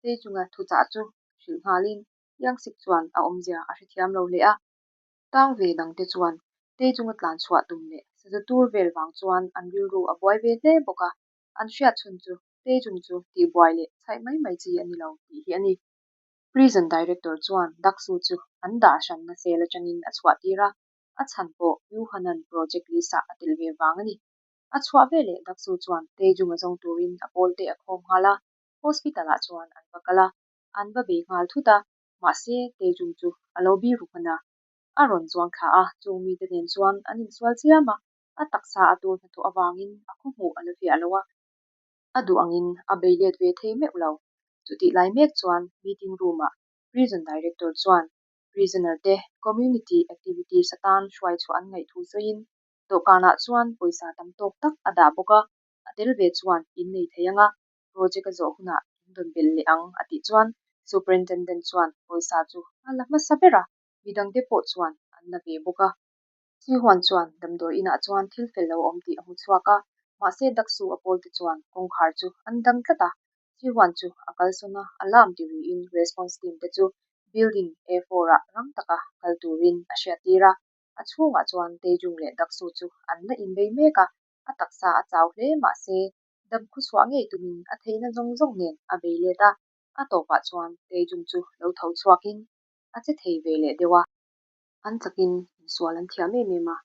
Tejunga thuchah chu hrilh nghalin Youngsik chuan a awmzia a hrethiam lo hle a. Tang ve dangte chuan Tejunga tlan chhuah tum leh sazu tur vel vang chuan an rilru a buai ve hle bawk a, an hriat chhun chu Tejung chu tihbuai leh chhaih mai mai chi a ni lo tih hi a ni. Prison Director chuan Daksu chu an dah hranna cell atangin a chhuah tir a, a chhan pawh Yuhanan project list-ah a tel ve vang a ni. A chhuah veleh Daksu chuan Tejunga zawng turin a pawlte a khawm nghal a, hospital-ah chuan an va kal a, an va bei nghal thut a, mahse Tejung chu a lo biru hman a. A rawn zuang thla a, chung mite nen chuan an insual chiam a, a taksa a tur hnathawh avangin a khawhmuh a la fiah lo a. A duh angin a bei let ve thei meuh lo. Chutih lai mek chuan meeting room-ah Prison Director chuan. Prisoner te community activities atan hruai chhuah an ngaih thu sawiin dawhkanah chuan pawisa tam tawk tak a dah bawk a, a tel ve chuan in nei thei ang a, project a zawh hunah in rawn belh leh ang a tih chuan Superintendent chuan pawisa chu a la hmasa ber a, midangte pawh chuan an la ve bawk a. Sihuan chuan damdawi inah chuan thil fel lo a awm tih a hmu chhuak a, mahse Daksu a pawlte chuan kawngkhar chu an dang tlat a. Sihuan chu a kalsawn a, alarm ti riin response team te chu building A four ah rang taka kal turin a hriattir a. A chhungah chuan Taejung leh Daksu chu an la inbei mek a, a taksa a chau hle mahse dam khuchhuah ngei tumin a theihna zawng zawng nen a bei let a, a tawpah chuan Taejung chu lo tho chhuakin a che thei ve leh deuh a. An chakin insual an thiam em em a,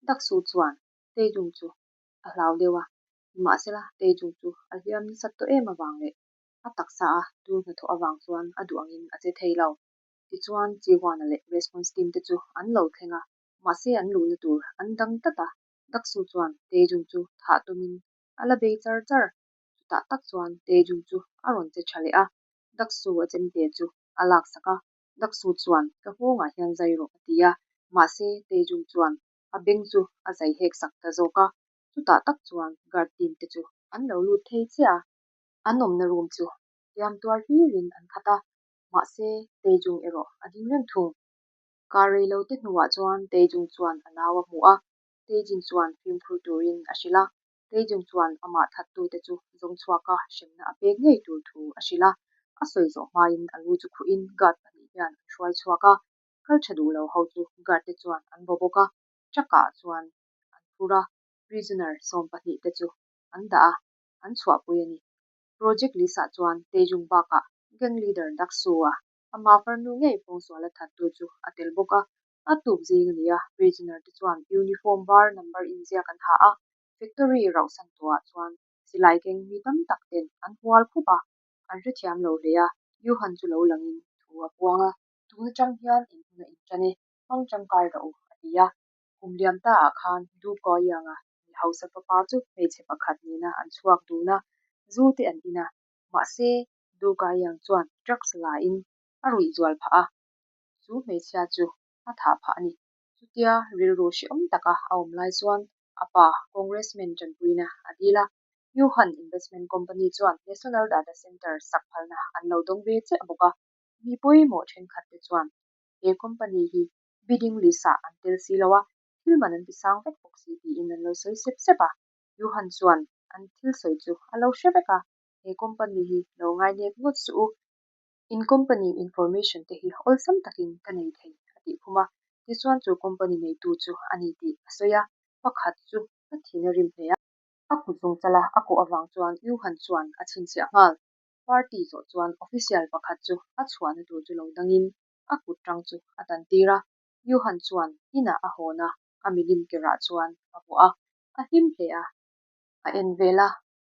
Daksu chuan Taejung chu a hlau deuh a, nimahsela Taejung chu a hliam nasat tawh em avang leh a taksa a tur hnathawh avang chuan a duh angin a che thei lo. Tichuan Chihuana leh response team te chu an lo thleng a, mahse an luhna tur an dang tlat a, Daksu chuan Taejung chu thah tumin a la bei char char. Chutah tak chuan Taejung chu a rawn che tha leh a, Daksu a chemte chu a laksak a, Daksu chuan ka nghawngah hian zai rawh a ti a, mahse Taejung chuan a beng chu a zai hek sak ta zawk a, chutah tak chuan guard team te chu an lo lut thei chiah a, an awmna room chu hliam tuar hlirin an khat a, mahse Taejung erawh a ding reng thung. Kar rei lo te hnuah chuan Taejung chuan a nau a hmu a, Taejin chuan fimkhur turin a hrilh a, Taejung chuan amah thattute chu zawng chhuaka hremna a pek ngei tur thu a hrilh a, a sawi zawh hmain a lu chu khuhin guard pahnih hian an hruai chhuak a, kal tha duh lo ho chu guard te chuan an vaw bawk a, truck ah chuan an phur a, prisoner 12 te chu an dah a, an chhuahpui a ni. Project list ah chuan Taejung bakah gang leader Dak Soo-a Ama farnu ngei pawngsual a thattu chu a tel bawk a, a tuk zing a ni a, prisoner te chuan uniform var number inziak an ha a, factory rauhsan tawhah chuan silai keng mi tam tak ten an hual khup a, an hrethiam lo hle a, Johan chu lo langin thu a puang a, tun atang hian in hun a intan e, hmang tangkai rawh u, a ti a. Kum liam ta ah khan Du Guoyang-a mi hausa fapa chu hmeichhe pakhat nena an chhuak dun a, zu te an in a, mahse Du Guoyang chuan drugs la in a ruih zual phah a, chu hmeichhia chu a thah phah a ni. Chutia rilru hrehawm taka a awm lai chuan a pa Congressman tanpuina a dil a, Yuhan Investment Company chuan National Data Center sak phalna an lo dawng ve chiah bawk a, mi pawimawh thenkhat te chuan he company hi bidding list ah an tel si lo a, thil man an ti sang vek bawk si tiin an lo sawi sep sep a. Yuhan chuan an thil sawi chu a lo hre vek a, he company hi lo ngainep ngawt suh u, in company information te hi awlsam takin ka nei thei a tih khum a, tichuan chu company neitu chu a ni tih a sawi a, pakhat chu a thin a rim hle a. A kut zawng chala a kawh avang chuan Yuhan chuan a chhinchhiah nghal. Party zawh chuan official pakhat chu a chhuahna tur chu lo dangin a kut tang chu a tan tir a, Yuhan chuan inah a hawn a, a milim kerah chuan a vuah a, a hlim hle a. A en vel a,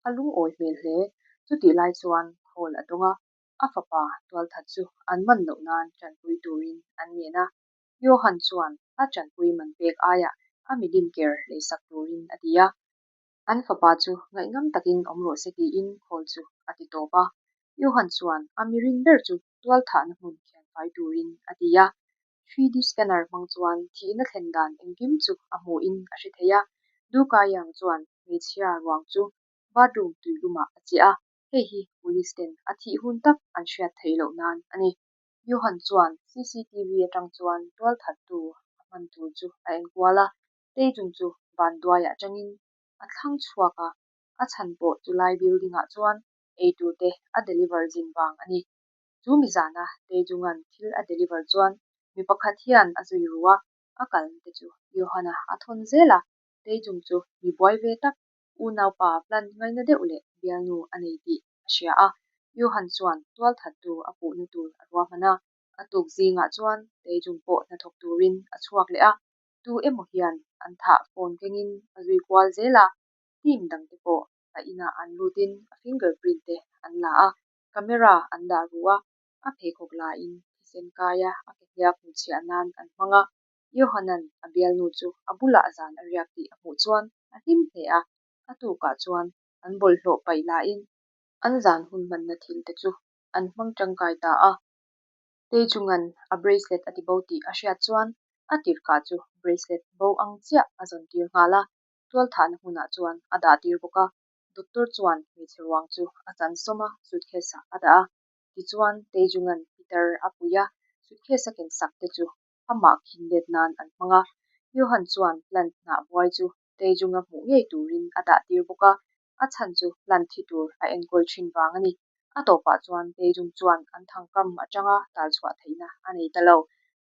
a lungawi hmel hle. Chutih lai chuan call a dawng a, a fapa tualthat chu an man loh nan tanpui turin an ngen a. Johan chuan a tanpui man pek aiah a milim ker leisak turin a ti a. An fapa chu ngaihnam takin awm rawh se tiin call chu a ti tawp a. Johan chuan a mirin ber chu tualthahna hmun thianfai turin a ti a. 3D scanner hmang chuan thihna thlen dan engkim chu a hmuhin a hre thei a. Du Kaiyang chuan hmeichhia ruang chu bathroom tuilumah a chiah a, hei hi police ten a thih hun tak an hriat theih loh nan a ni. Johan chuan CCTV atang chuan tualthattu a hman tur chu a enkual a, Taejung chu vanduaiah atangin a thlang chhuak a, a chhan pawh chulai building ah chuan eitur te a deliver zin vang a ni. Chu mi zana Taejunga'n thil a deliver chuan mi pakhat hian a zui ru a, a kalna te chu Johan-a a thawn zel a, Taejung chu mi buai ve tak, unaupa plan ngaina deuh leh bialnu a nei tih a hria a, Johan chuan tualthattu a puhna tur a ruahman a. A tuk zingah chuan Taejung pawh hnathawk turin a chhuak leh a, tu emaw hian an thah phone kengin a zui kual zel a, team dangte pawh a inah an lutin a fingerprint te an la a, camera an dah ru a, a pheikhawk lain thisen kaia a ke hniak hmuchhiah nan an hmang a. Johanan a bialnu chu a bulah zan a riak tih a hmuh chuan a hlim hle a, a tukah chuan an bawlhhlawh paih lain an zan hun hmanna thil te chu an hmang tangkai ta a. Taejung-a'n a bracelet a tibo tih a hriat chuan a tirhkah chu bracelet bo ang chiah a zawn tir nghal a, tualthahna hmunah chuan a dah tir bawk a. Doctor chuan hmeichhe ruang chu a chan sawm a, suitcase-ah a dah a. Tichuan, Taejung-a'n pitar a pui a, suitcase a ken sak te chu amah khin let nan an hmang a. Johan chuan plant hnah buai chu Taejung-a hmuh ngei turin a dah tir bawk a, a chhan chu plant thi tur a enkawl thin vang a ni. A tawpah chuan Taejung chuan an thangkam atanga talchhuah theihna a nei ta lo.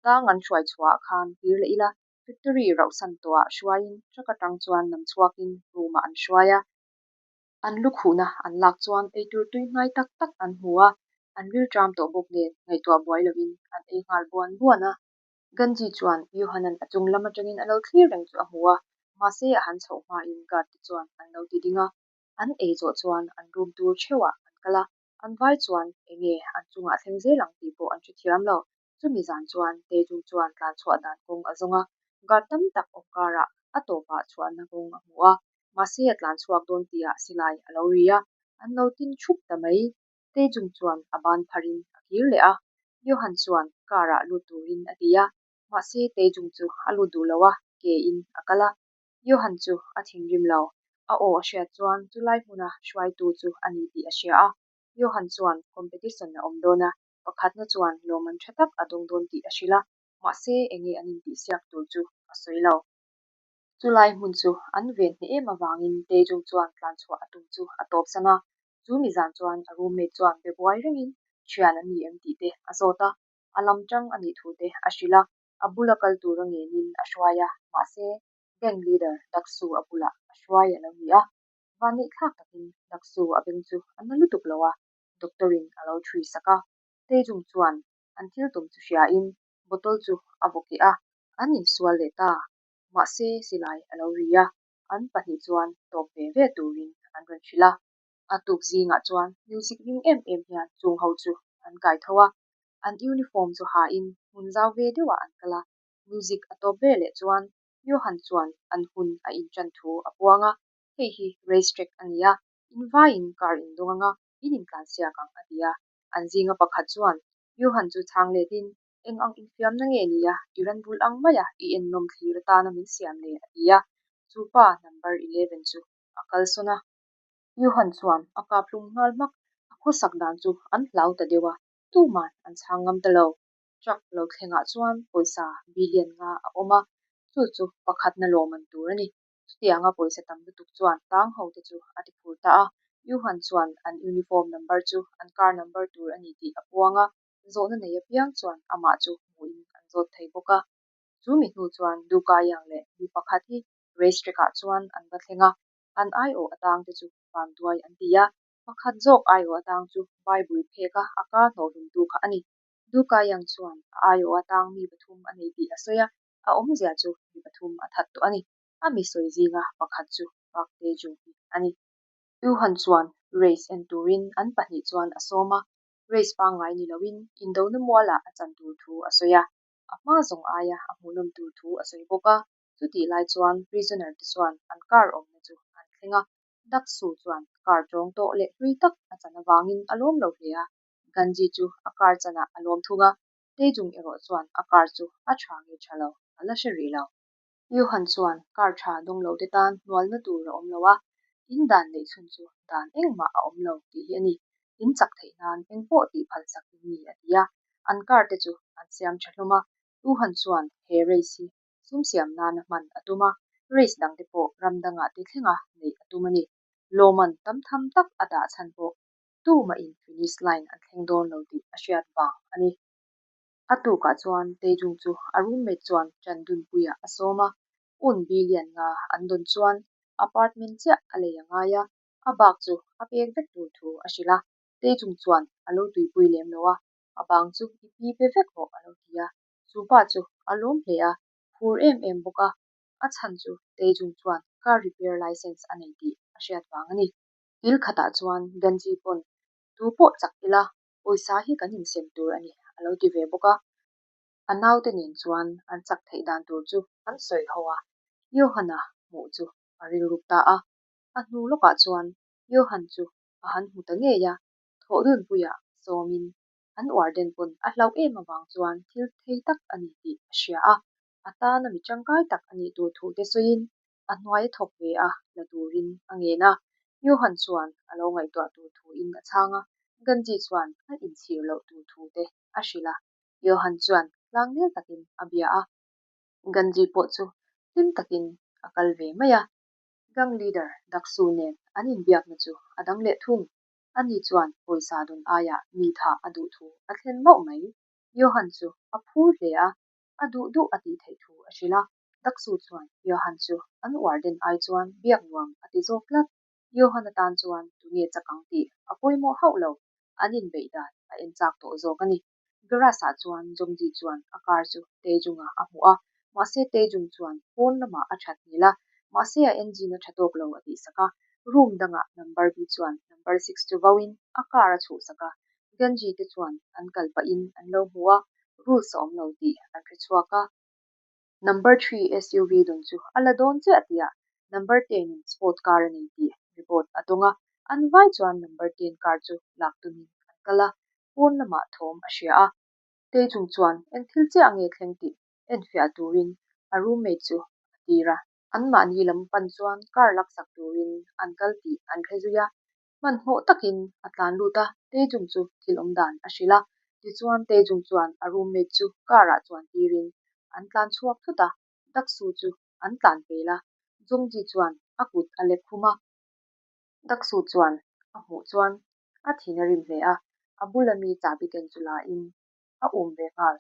Tang an hruai chhuahah khan kir leh ila, factory rauhsan tawhah hruaiin truck atang chuan lam chhuakin room-ah an hruai a. An lukhuhna an lak chuan eitur tui hnai tak tak an hmu a, an rilṭam tawh bawk nen ngaihtuah buai lovin an ei nghal buan buan a. Ganji chuan Johan-a'n a chung lam atangin a lo thlir reng chu a hmu a, mahse a han chhoh hmain guard te chuan an lo ti ding a. An ei zawh chuan an room tur theuhah an kal a, an vai chuan enge an chungah thleng zel ang tih pawh an hrethiam lo. Chumi zan chuan Taejung chuan tlan chhuah dan kawng a zawng a, guard tam tak awm karah a tawpah chhuahna kawng a hmu a, mahse a tlan chhuak dawn tihah silai a lo ri a, an lo tin thup ta mai. Taejung chuan a ban pharin a kir leh a, Johan chuan car ah lut turin a ti a, mahse Taejung chu a lut duh lo a, ke in a kal a. Johan chu a thinrim lo, a aw a hriat chuan chulai hmuna hruaitu chu a ni tih a hria a. Johan chuan competition a awm dawn a, pakhatna chuan lawmman tha tak a dawng dawn tih a hrilh a, mahse enge an intihsiak tur chu a sawi lo. Chulai hmun chu an ven hneh em avangin Taejung chuan tlanchhuah a tum chu a tawpsan a, chu mi zan chuan a roommate chuan be buai rengin thian an ni em tih te a zawt a, a lam tang a nih thu te a hrilh a, a bula kal tura ngenin a hruai a, mahse gang leader Daksu a bulah a hruai a lo ni a, vanneih thlak takin Daksu a beng chu a na lutuk lo a, doctor in a lo thui sak a, Taejung chuan an thil tum chu hriain bottle chu a vaw keh a, an insual leh ta. Mahse, silai a lo ri a, an pahnih chuan tawp ve ve turin an rawn hrilh a. A tuk zingah chuan music ring em em hian chung ho chu an kai tho a, an uniform chu hain hmun zau ve deuhah an kal a. Music a tawp ve leh chuan Johan chuan an hun a inṭan thu a puang a, hei hi race track a ni a, in vaiin car in dawng anga in intlansiak ang a ti a. An zinga pakhat chuan Johan chu chhang letin Eng ang infiamna nge nia i ran bul ang maia i ennawm thlir atana min siam le? a ti a. Chu pa number 11 chu a kalsawn a. Johan chuan a kap hlum nghal hmak. A khawsak dan chu an hlau ta deuh a, tuman an chhang ngam ta lo. Truck lo thlengah chuan pawisa billion nga a awm a, chu chu pakhatna lawmman tur a ni. Chutianga pawisa tam lutuk chuan tang ho te chu a ti phur ta a. Johan chuan an uniform number chu an car number tur a ni tih a puang a. Zawhna nei apiang chuan amah chu hmuhin an zawt thei bawk a. Chu mi hnu chuan Dukayang leh mi pakhat hi race track ah chuan an va thleng a, an aiawh atang te chu vanduai an ti a. Pakhat zawk aiawh atang chu Bible phek a a ka hnawhhlumtu kha a ni. Dukayang chuan a aiawh atang mi pathum a nei tih a sawi a, a awmzia chu mi pathum a that tawh a ni. A mi sawi zinga pakhat chu Park Tae-jung hi a ni. Yuhan chuan race en turin an pahnih chuan a sawm a, Race pangngai ni loin indona mualah a chan tur thu a sawi a, a hma zawng aia a hmuhnawm tur thu a sawi bawk a. Chutih lai chuan prisoner te chuan an car awmna chu an thleng a, Daksu chuan car tawng tawh leh hlui tak a chan avangin a lawm lo hle a, Ganji chu a car chanah a lawm thung a, Taejung erawh chuan a car chu a tha nge tha lo a la hre rih lo. Johan chuan car tha dawng lo te tan hnualna tur a awm lo a, in dan neih chhun chu dan engmah a awm lo tih hi a ni. In chak theih nan eng pawh tih phal sak in ni a ti a, an car te chu an siam tha hlawm a. Johan chuan he race hi sum siam nana hman a tum a, race dang te pawh ram dangah te thlenga neih a tum a ni. Lawman tam tham tak a dah chhan pawh tumah in finish line an thleng dawn lo tih a hriat vang a ni. A tukah chuan Taejung chu a roommate chuan Chandunpuiah a sawm a, un billion nga an dawn chuan apartment chiah a lei a ngai a, a bak chu a pek vek tur thu a hrilh a. Taejung chuan a lo tuipui lem lo a, a bang chu i pi pe vek rawh a lo ti a. Chu pa chu a lawm hle a, phur em em bawk a, a chhan chu Taejung chuan car repair license a nei tih a hriat vang a ni. Kil khatah chuan Ganji pawn tu pawh chak ila Pawisa hi kan insem tur a ni, a lo ti ve bawk a. A naute nen chuan an chak theih dan tur chu an sawi ho a, Johan-a hmuh chu a rilruk ta a. A hnu lawkah chuan Johan chu a han hmu ta ngei a, thawhdunpuiah sawmin An warden pawn a hlauh em avang chuan thil thei tak a ni tih a hria a, a tana mi tangkai tak a nih tur thu te sawiin a hnuai a thawk ve a la turin a ngen a. Johan chuan a lo ngaihtuah tur thuin a chhang a, Ganji chuan a inchhir loh tur thu te a hrilh a. Johan chuan tlangnel takin a bia a. Ganji pawh chu hlim takin a kal ve mai a. Gang leader Daksu nen an inbiakna chu a dang leh thung. Ani chuan pawisa dawn aiah mi thah a duh thu a thlen mauh mai. Johan chu a phur hle a, a duh duh a tih theih thu a hrilh a. Daksu chuan Johan chu an warden ai chuan biak nuam a ti zawk tlat. Johan atan chuan tunge chak ang tih a pawimawh hauh lo, an inbeih dan a en chak tawh zawk a ni. Garage-ah chuan Jongji chuan a car chu Taejung-a a hmuh a, mahse Taejung chuan pawn lamah a that hmel a, mahse a engine a tha tawk lo a tihsak a. Room dangah number bi chuan number six chu vauin a car a chhuhsak a, Ganji te chuan an kal pahin an lo hmu a, rules a awm lo tih an hre chhuak a. Number three SUV dawn chu a la dawn chiah tihah number ten in sport car a nei tih report a dawng a, an vai chuan number ten car chu lak tumin an kal a, pawn lamah thawm a hria a. Tei chung chuan eng thil chiah nge thleng tih enfiah turin a roommate chu a tir a. Anmahni lam pan chuan car laksak turin an kal tih an hre zui a, Hmanhmawh takin a tlan lut a, Taejung chu thil awm dan a hrilh a. Tichuan Taejung chuan a roommate chu car ah chuan tirin an tlan chhuak thut a, Daksu chu an tlan pel a, Jongji chuan a kut a lek khum a. Daksu chuan a hmuh chuan a thin a rim hle a, a bula mi chahbi ken chu la in a um ve nghal.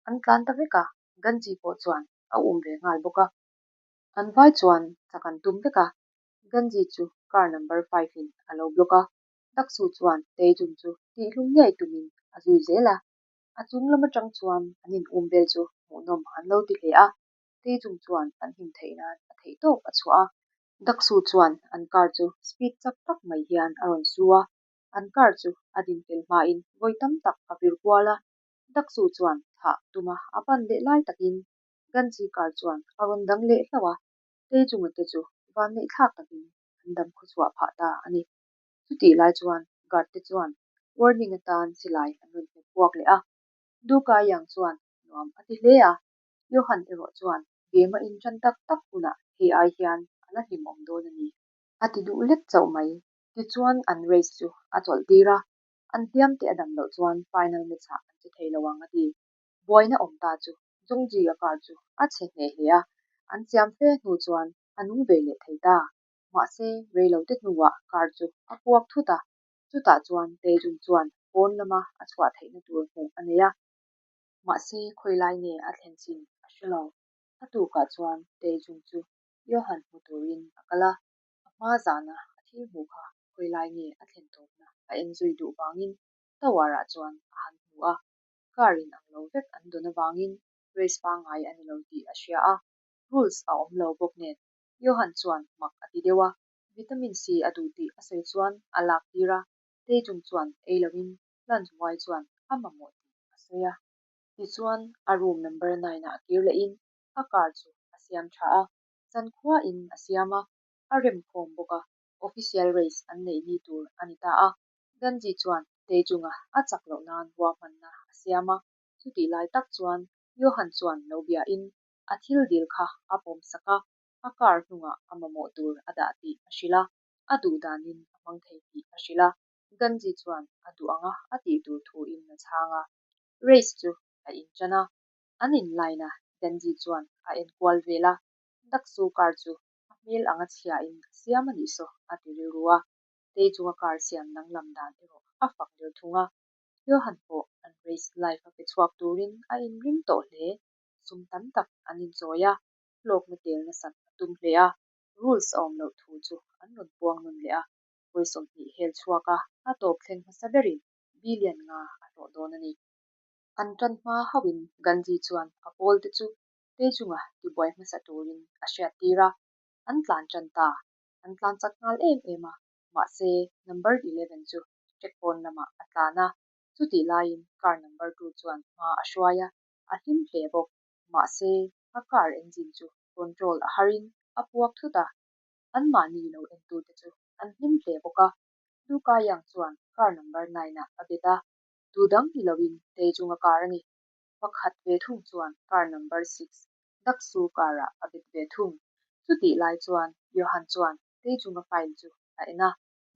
An tlan ta vek a, Ganji pawh chuan a um ve nghal bawk a. An vai chuan chak an tum vek a, Ganji chu car number five in a lo block a, Daksu chuan Taejung chu tihhlum ngei tumin a zui zel a. A chung lam atang chuan an in um vel chu hmuhnawm an lo ti hle a, Taejung chuan an him theih nan a theih tawp a chhuah a. Daksu chuan an car chu speed chak tak mai hian a rawn su a, an car chu a din fel hmain vawi tam tak a vir kual a. Daksu chuan thah tuma a pan leh lai takin Ganji car chuan a rawn dang leh hlauh a, Teichunga te chu vanneih thlak takin an dam khawchhuah phah ta a ni. Chutih lai chuan guard te chuan warning atan silai an rawn hmet puak leh a. Duka Yang chuan nuam a ti hle a, Johan erawh chuan game a inṭan tak tak hunah hei ai hian a la hlimawm dawn a ni. A ti duh lek chauh mai. Tichuan an race chu a chawlh tir a, an hliam te a dam loh chuan final match ah an che thei lo ang a ti. Buaina awm ta chu Jongji-a car chu a chhe hneh hle a, an siam fe hnu chuan a nung ve leh thei ta. Mahse, reilote hnuah car chu a puak thut a, chutah chuan Taejung chuan pawn lama a chhuah theihna tur hmuh a nei a. Mahse, khawilai nge a thlen chin a hre lo. A tukah chuan Taejung chu Johan hmu turin a kal a, a hma zana a thil hmuh kha khawilai nge a thlen tawpna a en zui duh vangin Tower-ah chuan a han hmu a. Car in ang lo vek an dawn avangin race pangngai a ni lo tih a hria a, rules a awm lo bawk nen Johan chuan mak a ti deuh a, vitamin C a duh tih a sawi chuan a lak tir a, Taejung chuan ei loin plant buai chuan a mamawh tih a sawi a. Tichuan a room number nine ah kir lehin a car chu a siam tha a, zankhua in a siam a, a rem khawm bawk a, official race an neih ni tur a ni ta a. Ganji chuan Taejung-a a chak loh nan ruahmanna a siam a, chutih lai tak chuan Johan chuan lo biain a thil dil kha a pawm sak a, a car hnungah a mamawh tur a dah tih a hrilh a, a duh danin a hmang thei tih a hrilh a, Ganji chuan a duh anga a tih tur thuin a chhang a. Race chu a inṭan a, an in line a, Ganji chuan a enkual vel a, Daksu car chu a hmel anga chhiain a siam a nih saw a ti rilru a. Tei chunga car siam danglam dan erawh a fak der thung a, Johan pawh an race live a pe chhuak turin a inring tawh hle. Sum tam tak an inchawi a, hlawkna tel nasat a tum hle a, rules a awm loh thu chu an rawn puang nawn leh a, vawi 20 hel chhuak a, a tawp thleng hmasa berin billion nga a hlawh dawn a ni. An tan hma hauhin Ganji chuan a pawl te chu Tei chunga tibuai hmasa turin a hriattir a, an tlan tan ta. An tlan chak nghal em em a, mahse number 11 chu track pawn lamah a tlan a, chutih laiin car number two chuan hma a hruai a, a hlim hle bawk. Mahse a car engine chu control a harin a puak thut a, anmahni lo entute chu an hlim hle bawk a, Luka Yang chuan car number nine ah a bet a. Tu dang ni loin Taejung-a car a ni. Pakhat ve thung chuan car number six, Daksu car-ah a bet ve thung. Chutih lai chuan Johan chuan Taejung-a file chu a en a,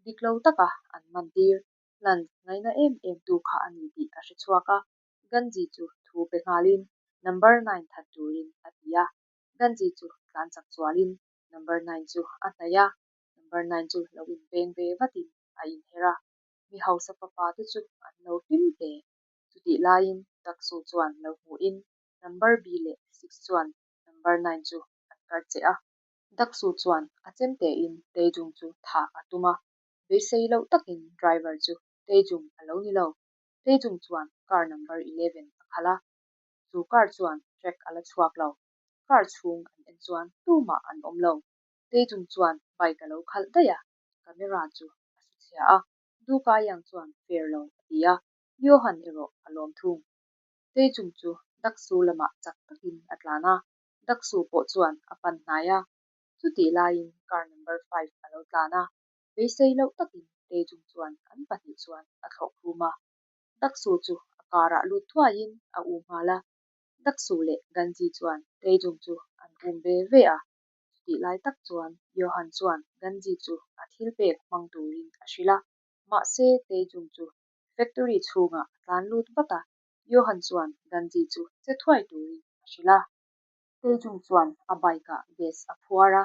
dik lo taka an man tir. Hlan ngaina em em tu kha a ni tih a hre chhuak a, Ganji chu thu pe nghalin number nine that turin a ti a. Ganji chu tlan chak chualin number nine chu a hnaih a, number nine chu lo inveng ve vatin a inher a, mi hausa fapa te chu an lo hlim hle. Chutih laiin Taksu chuan lo hmuhin number B leh six chuan number nine chu an kar che a. Daksu chuan a chemtein Taejung chu thah a tum a, beisei loh takin driver chu Taejung a lo ni lo. Taejung chuan car number 11 a khalh a, chu car chuan track a la chhuak lo. Car chhung an en chuan tumah an awm lo. Taejung chuan bike a lo khalh daih a, camera chu a su chhia a, Duka Yang chuan fair lo a ti a, Johan erawh a lawm thung. Taejung chu Daksu lamah chak takin a tlan a, Daksu pawh chuan a pan hnai a. Chutih laiin car number five a lo tlan a, beisei loh takin Taejung chuan an pahnih chuan a thlawh khum a. Daksu chu a car ah lut thuaiin a u nghal a. Daksu leh Ganji chuan Taejung chu an um ve ve a. Chutih lai tak chuan Johan chuan Ganji chu a thil pek hmang turin a hrilh a, mahse Taejung chu factory chhungah a tlan lut vat a, Johan chuan Ganji chu che thuai turin a hrilh a. Taejung chuan a bike ah gas a phuar a,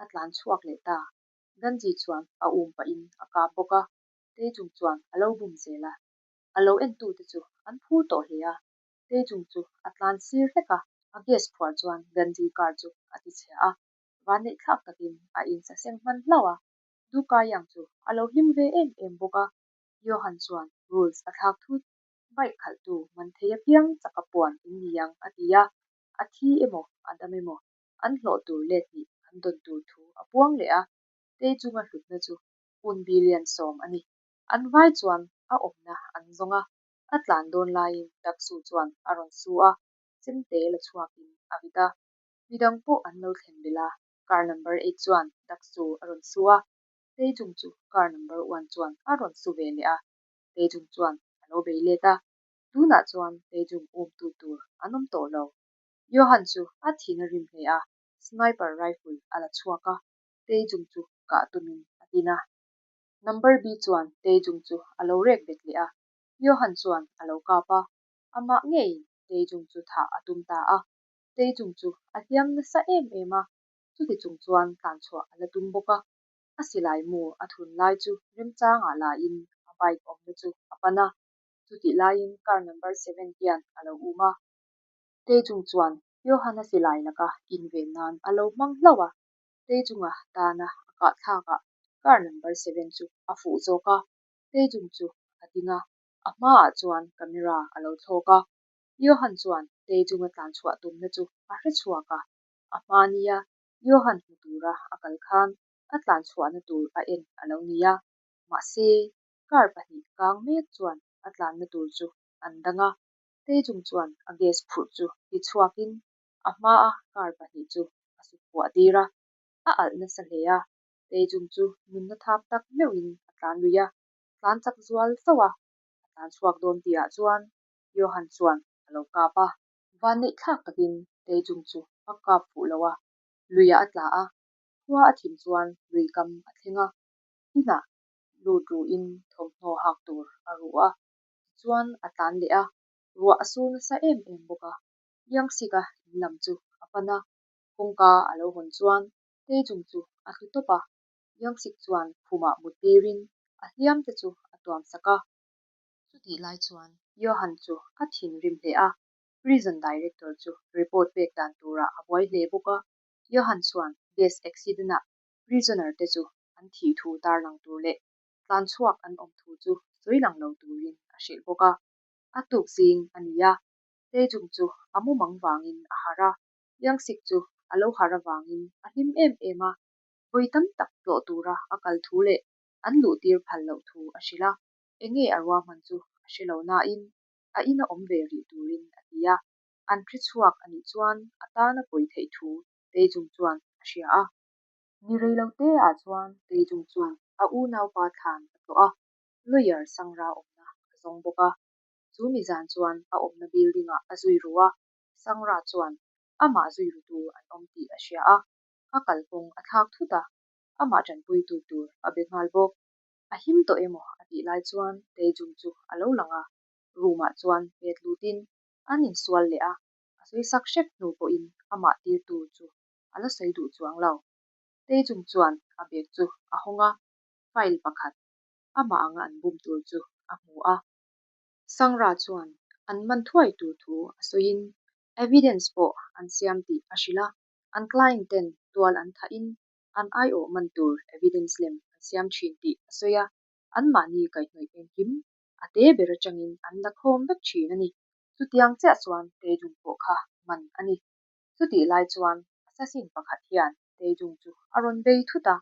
a tlan chhuak leh ta. Ganji chuan a um pahin a kap bawk a, Taejung chuan a lo bum zel a. A lo entute chu an phur tawh hle a, Taejung chu a tlan sir hlek a, a gas phuar chuan Ganji car chu a ti chhia a, vanneih thlak takin a insaseng hman hlauh a. Duka Yang chu a lo hlim ve em em bawk a, Johan chuan rules a thlak thut. Bike khalhtu man thei apiang chaka puan in ni ang a ti a, a thi emaw a dam emaw an hlawh tur let hnih an dawn tur thu a puang leh a, Taejung-a hlutna chu un billion 10 a ni. An vai chuan a awmna an zawng a, a tlan dawn laiin Daksu chuan a rawn su a, chemte la chhuakin a vit a. Midang pawh an lo thlen belh a, car number eight chuan Daksu a rawn su a, Taejung chu car number one chuan a rawn su ve leh a, Taejung chuan a lo bei let a, tunah chuan Taejung umtu tur an awm tawh lo. Johan chu a thin a rim hle a, sniper rifle a la chhuak a, Taejung chu kah tumin a tin a. Number B chuan Taejung chu a lo rek bet leh a, Johan chuan a lo kap a, amah ngeiin Taejung chu thah a tum ta a. Taejung chu a hliam nasa em em a, chuti chung chuan tlanchhuah a la tum bawk a. A silai mu a thun lai chu remchangah lain a bike awmna chu a pan a, chutih laiin car number seven hian a lo um a. Taejung chuan Johan-a silai laka inven nan a lo hmang hlauh a, Taejunga tana a kah thlakah car number seven chu a fuh zawk a, Taejung chu a ding a, a hmaah chuan camera a lo thlawk a. Johan chuan Taejunga tlanchhuah tumna chu a hre chhuak a, a hma nia Johan hmu tura a kal khan a tlanchhuahna tur a en a lo ni a, mahse, car pahnih kang mek chuan a tlanna tur chu an dang a, Taejung chuan a gas phurh chu ti chhuakin a hmaa car pahnih chu a sut puah tir a, a alh nasa hle a, Taejung chu nunna thap tak meuhin a tlan lui a, tlan chak zual sauh a, a tlan chhuak dawn tihah chuan Johan chuan a lo kap a. Vanneih thlak takin Taejung chu a kap fuh lo a, luiah a tla a, khua a thim chuan lui kam a thleng a, inah lut ruhin thawmhnaw hak tur a ruh a, tichuan a tlan leh a, ruah a sur nasa em em bawk a, Iangxika in lam chu a pan a, kawngka a lo hawn chuan Taejung chu a tlu tawp a, Iangxik chuan khumah mut tirin a hliam te chu a tuam sak a. Chutih lai chuan Johan chu a thinrim hle a, prison director chu report pek dan turah a buai hle bawk a. Johan chuan gas accident-ah prisoner te chu an thih thu tarlang tur leh tlan chhuak an awm thu chu sawi lang lo turin a hrilh bawk a. A tuk zing a ni a, Taejung chu a mumang vangin a harh a, Youngsik chu a lo harh avangin a hlim em em a, vawi tam tak tlawh tura a kal thu leh an luhtir phal loh thu a hrilh a, enge a ruahman chu a hre lo nain a ina awm ve rih turin a ti a, an hre chhuak a nih chuan a tana pawi theih thu Taejung chuan a hria a. Ni rei lo te ah chuan Taejung chuan a unaupa thlan a tlawh a, lawyer Sangra awmna a zawng bawk a. Chu mi zan chuan a awmna building ah a zui ru a, Sangra chuan amah zui rutu an awm tih a hria a, a kalkawng a thlak thut a, amah tanpuitu tur a be nghal bawk. A him tawh emaw a tih lai chuan Taejung chu a lo lang a, room ah chuan pet lutin an insual leh a, a sawi sak hrep hnu pawhin amah tirtu chu a la sawi duh chuang lo. Taejung chuan a bag chu a hawng a, file pakhat amah anga an bum tur chu a hmu a. Sangra chuan an man thuai tur thu a sawiin evidence pawh an siam tih a hrilh a, an client ten tual an thahin an aiawh man tur evidence lem an siam thin tih a sawi a, anmahni kaihhnawih engkim a te ber atangin an la khawm vek thin a ni. Chutiang chiah chuan Taejung pawh kha man a ni. Chutih lai chuan assassin pakhat hian Taejung chu a rawn bei thut a,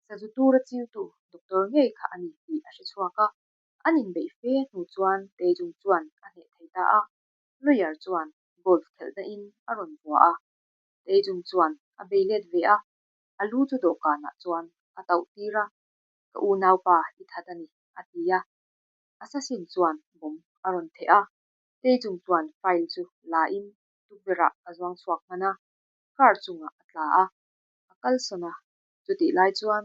sazu tura chiutu doctor ngei kha a ni tih a hre chhuak a, an inbeih fe hnu chuan Taejung chuan a hneh thei ta a, lawyer chuan golf khelhna in a rawn vua a, Taejung chuan a bei let ve a, a lu chu dawhkanah chuan a tauh tir a, Ka unaupa i that a ni, a ti a. Assassin chuan bomb a rawn theh a, Taejung chuan file chu la in tukverhah a zuang chhuak hman a, car chungah a tla a, a kalsawn a. Chutih lai chuan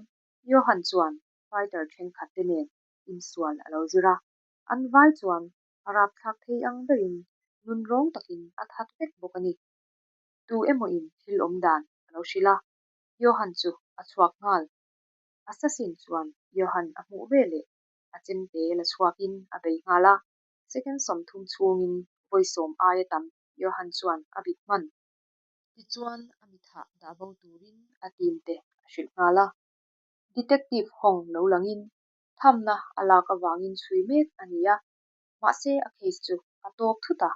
Johan chuan fighter thenkhat te nen insual a lo zir a, an vai chuan a rapthlak thei ang berin nunrawng takin a that vek bawk a ni. Tu emawin thil awm dan a lo hrilh a, Johan chu a chhuak nghal. Assassin chuan Johan a hmuh veleh a chemte la chhuakin a bei nghal a, second 30 chhungin vawi 10 aia tam Johan chuan a vit hman. Tichuan a mithah dah bo turin a team te a hrilh nghal a. Detective Hong lo langin thamna a lak avangin chhui mek a ni a, mahse a case chu a tawp thut a,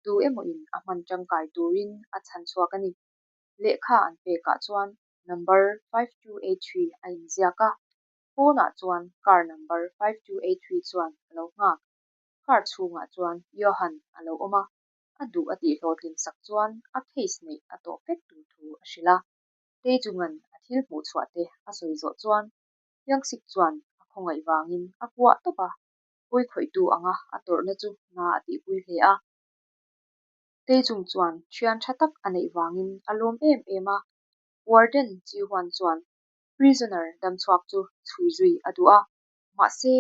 tu emawin a hman tangkai turin a chhan chhuak a ni. Lehkha an pekah chuan number 5283 a inziak a, pawnah chuan car number 5283 chuan a lo nghak. Car chhungah chuan Johan a lo awm a, a duh a tihhlawhtlin sak chuan a case neih a tawh vek tur thu a hrilh a. Taejung-a'n a thil hmuh chhuah te a sawi zawh chuan Hyung-sik chuan a khawngaih vangin a kuah tawp a, pawi khawihtu anga a tawrhna chu na a tihpui hle a. Taejung chuan thian tha tak a neih vangin a lawm em em a, Warden Ji-hwan chuan prisoner damchhuak chu chhui zui a duh a, mahse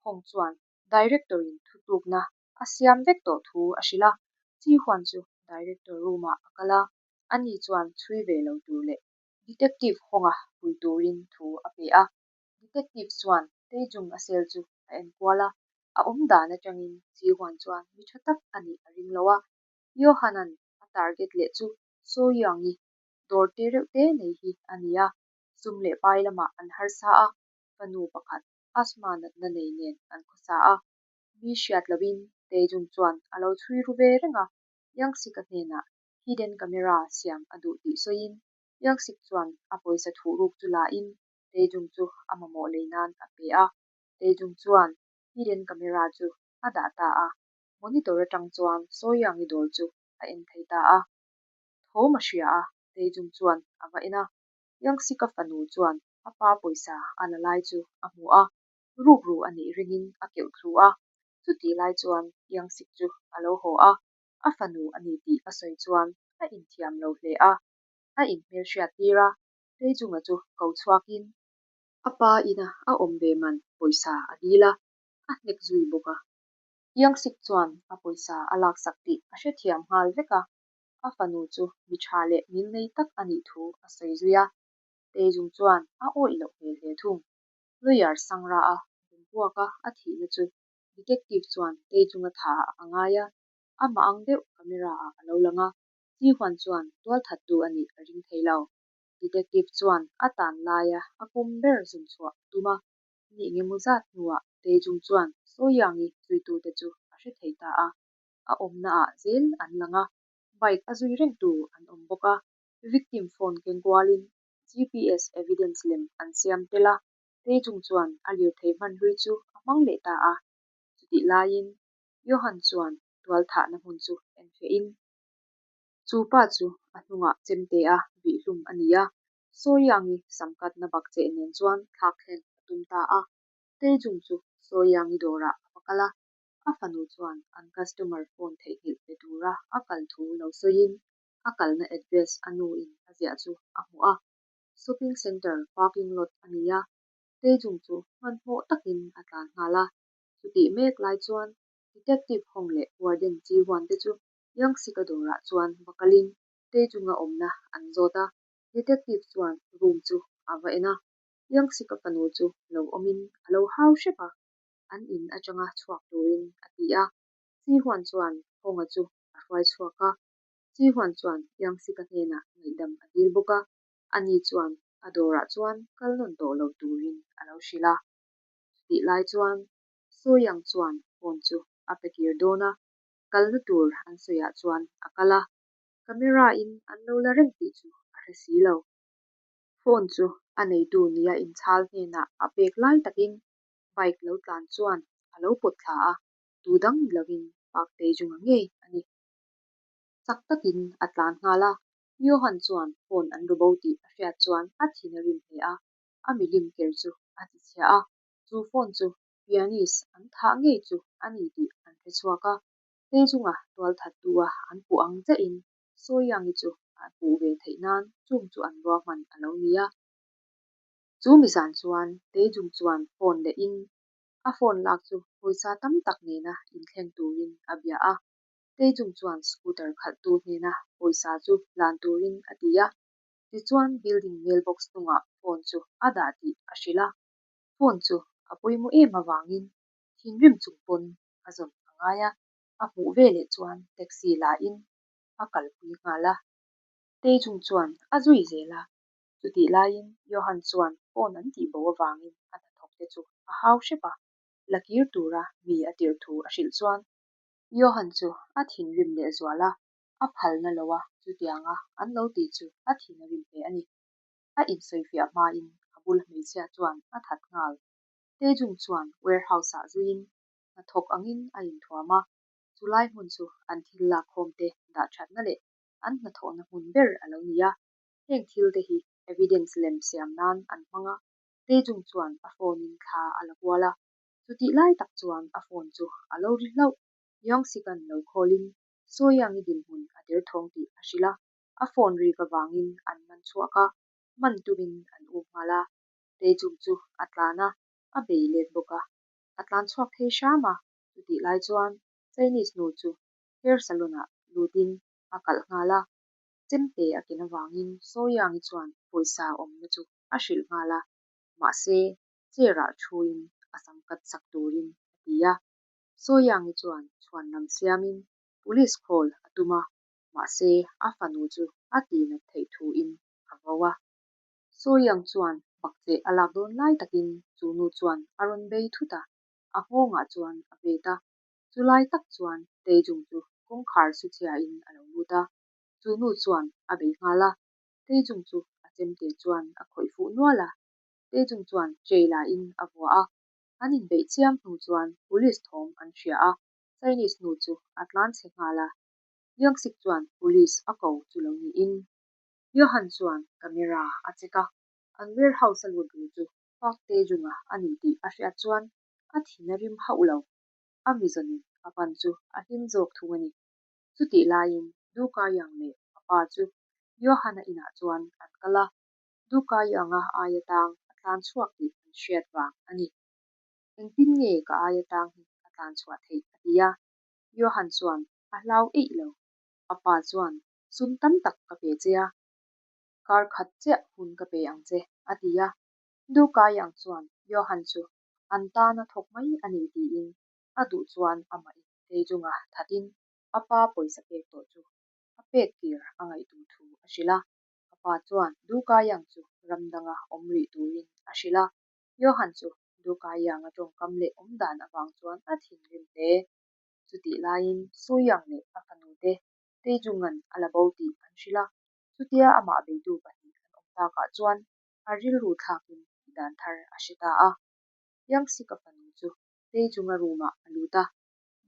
Hong chuan Director-in thutlukna a siam vek tawh thu a hrilh a, Ji-hwan chu Director room-ah a kal a, ani chuan chhui ve lo tur leh Detective Hong-a pui turin thu a pe a. Detective chuan Taejung a cell chu a en kual a, a awm dan atangin Ji-hwan chuan mi tha tak a nih a ring lo a. Johan-a'n a target leh chu So-young-i dawr te reuh te nei hi a ni a, sum leh pai lamah an harsa a, fanu pakhat asthma natna nei nen an khawsa a. Mi hriat loin Taejung chuan a lo chhui ru ve reng a, Youngsik-a hnenah hidden camera siam a duh tih sawiin Youngsik chuan a pawisa thuhruk chu lain Taejung chu a mamawh lei nan a pe a. Taejung chuan hidden camera chu a dah ta a, monitor atang chuan So-young-i dawr chu a en thei ta a. Thawm a hria a, Taejung chuan a va en a. Youngsik-a fanu chuan a pa pawisa a la lai chu a hmu a, rukru a nih ringin a keuh thlu a. Chutih lai chuan Youngsik chu a lo haw a, a fanu a ni tih a sawi chuan a inthiam lo hle a, a inhmelhriat tir a, Taejung-a chu ko chhuakin a pa ina a awm ve man pawisa a dil a, a hnek zui bawk a. Youngsik chuan a pawisa a laksak tih a hrethiam nghal vek a, a fanu chu mi tha leh ngilnei tak a nih thu a sawi zui a, Taejung chuan a awih loh hmel hle thung. Lawyer Sangra-a bumpuaka a thihna chu Detective chuan Taejung-a tha a ngai a, amah ang deuh camera-ah a lo lang a, Ji-hwan chuan tualthattu a nih a ring thei lo. Detective chuan a tan laia a kum ber zun chhuah a tum a, ni engemaw zat hnuah Taejung chuan So-young-i zuitute chu a hre thei ta a, a awmnaah zel an lang a, bike a zui rengtu an awm bawk a, victim phone keng kualin GPS evidence lem an siam tel a, Taejung chuan a lirthei hman hlui chu a hmang leh ta a. Chutih laiin Johan chuan tualthahna hmun chu enfiahin, Chu pa chu a hnungah chemte a vihhlum a ni a, So-young-i samkatna bakcheh nen chuan thlak thleng a tum ta a. Taejung chu So-young-i dawrah a va kal a. A fanu chuan an customer phone theihnghilh pe tura a kal thu lo sawiin a kalna address a nu in a ziah chu a hmuh a. Shopping centre parking lot a ni a, Taejung chu hmanhmawh takin a tlan nghal a. Chutih mek lai chuan Detective Hong leh Warden Ji Hwan te chu Youngsik-a dawrah chuan va kalin Taejung-a awmna an zawt a. Detective chuan room chu a va en a, Youngsik-a fanu chu lo awmin a lo hau hrep a, an in atanga chhuak turin a ti a. Ji Hwan chuan Hong-a chu a hruai chhuak a, Ji Hwan chuan Youngsik-a hnenah ngaihdam a dil bawk a, ani chuan a dawrah chuan kal nawn tawh lo turin a lo hrilh a. Chutih lai chuan Soyang chuan phone chu a pe kir dawn a, kalna tur an sawiah chuan a kal a, camera in an lo la reng tih chu a hre si lo. Phone chu a neitu nia inchhal hnenah a pek lai takin bike lo tlan chuan a lo pawt thla a, tu dang ni lovin Park Taejung-a ngei a ni. Chak takin a tlan nghal a, Johan chuan phone an ru bo tih a hriat chuan a thin a rim hle a, a milim ker chu a ti chhia a, chu phone chu pianist an thah ngei chu a ni tih an hre chhuak a, Taejung-a tualthattu-a an puh ang chiahin Soyoung-i chu a puh ve theih nan chung chu an ruahman a lo ni a. Chu mizan chuan Taejung chuan phone lehin a phone lak chu pawisa tam tak nena inthleng turin a bia a. Taejung chuan scooter khalhtu hnena pawisa chu hlan turin a ti a. Tichuan building mailbox hnungah phone chu a dah tih a hrilh a. Phone chu a pawimawh em avangin thinrim chung pawn a zawn a ngai a, a hmuh veleh chuan taxi la in a kalpui nghal a. Taejung chuan a zui zel a, chutih laiin Johan chuan phone an tih bo avangin a hnathawk te chu a hau hrep a, la kir tura mi a tirh thu a hrilh chuan Johan chu a thinrim leh zual a, a phalna lo a chutianga an lo tih chu a thin a rim hle a ni. A insawifiah hmain a bul hmeichhia chuan a that nghal. Taejung chuan warehouse-ah zuiin hnathawk angin a inthuam a, chulai hmun chu an thil lakkhawm te dah thatna leh an hnathawhna hmun ber a lo ni a. Heng thil te hi evidence lem siam nan an hmang a, Taejung chuan a phone-in thla a la kual a, chutih lai tak chuan a phone chu a lo ri hlauh. Youngsik-a'n lo call-in Soyoung-i dinhmun a derthawng tih a hrilh a, a phone rik avangin an man chhuak a, man tumin an um nghal a. Taejung chu a tlan a, a bei let bawk a. A tlan chhuak thei hram a, chutih lai chuan Chinese nu chu hair salon ah lutin a kalh nghal a. Chemte a ken avangin Soyoung-i chuan pawisa awmna chu a hrilh nghal a, mahse chair ah thuin a sam cut sak turin a ti a. Soyoung-i chuan chhuanlam siamin police call a tum a, mahse a fanu chu a tihnat theih thuin a vo a. Soyoung chuan bakcheh a lak dawn lai takin chu nu chuan a rawn bei thut a, a nghawngah chuan a pet a. Chu lai tak chuan Taejung chu kawngkhar su chhiain a lo lut a, chu nu chuan a bei nghal a. Taejung chu a chemte chuan a khawih fuh nual a, Taejung chuan tray lain a vuah a. An inbeih chiam hnu chuan police thawm an hria a, Chinese nu chu a tlan chhe nghal a. Youngsik chuan police a ko chu lo niin. Johan chuan camera a check a, an warehouse a lut ru chu Park Taejung-a a ni tih a hriat chuan a thin a rim hauh lo. A mizawnin a pan chu a hlim zawk thung a ni. Chutih laiin Du Ka-young leh a pa chu Johan-a inah chuan an kal a, Du Ka-young-a aia tang a tlan chhuak tih an hriat vang a ni. Engtin nge ka aia tang hi a tlan chhuah theih a ti a, Johan chuan a hlau eih lo. A pa chuan Sum tam tak ka pe che a, kar khat chiah hun ka pe ang che, a ti a. Du Kai-ang chuan Johan chu an tana thawk mai a ni tiin a duh chuan amahin Taejung-a thatin a pa pawisa pek tawh chu a pek tir a ngaih tur thu a hrilh a. A pa chuan Du Kai-ang chu ram danga awm rih turin a hrilh a. Johan chu Du Kai-ang-a tawngkam leh awm dan avang chuan a thinrim hle. Chutih laiin Suyang leh a fanute Taejung-a'n a la bo tih an hrilh a, chutia amah beitu pahnih an awm takah chuan a rilru thlakin tihdan thar a hre ta a. Youngsik-a fanu chu Taejung-a room-ah a lut a,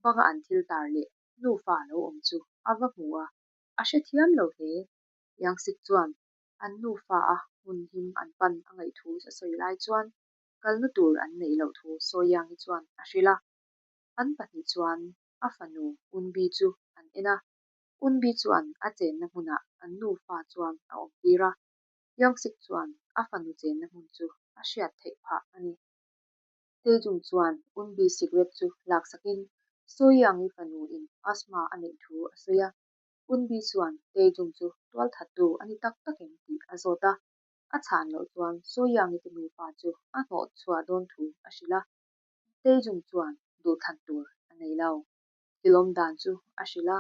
banga an thil tar leh nufa lo awm chu a va hmu a, a hrethiam lo hle. Youngsik chuan an nufa a hmun him an pan a ngaih thu a sawi lai chuan kalna tur an neih loh thu Soyoung-i chuan a hrilh a. An pahnih chuan a fanu Unbi chu an en a, Unbi chuan a chenna hmunah an nufa chuan a awmtir a, Youngsik chuan a fanu chenna hmun chu a hriat theih phah a ni. Taejung chuan Unbi cigarette chu laksakin Soyoung-i fanu in asthma a neih thu a sawi a, Unbi chuan Taejung chu tualthattu a ni tak tak em tih a zawt a, a chhan loh chuan Soyoung-i te nufa chu a hnawh chhuah dawn thu a hrilh a, Taejung chuan duhthlan tur a nei lo. Thilawm dan chu a hrilh a,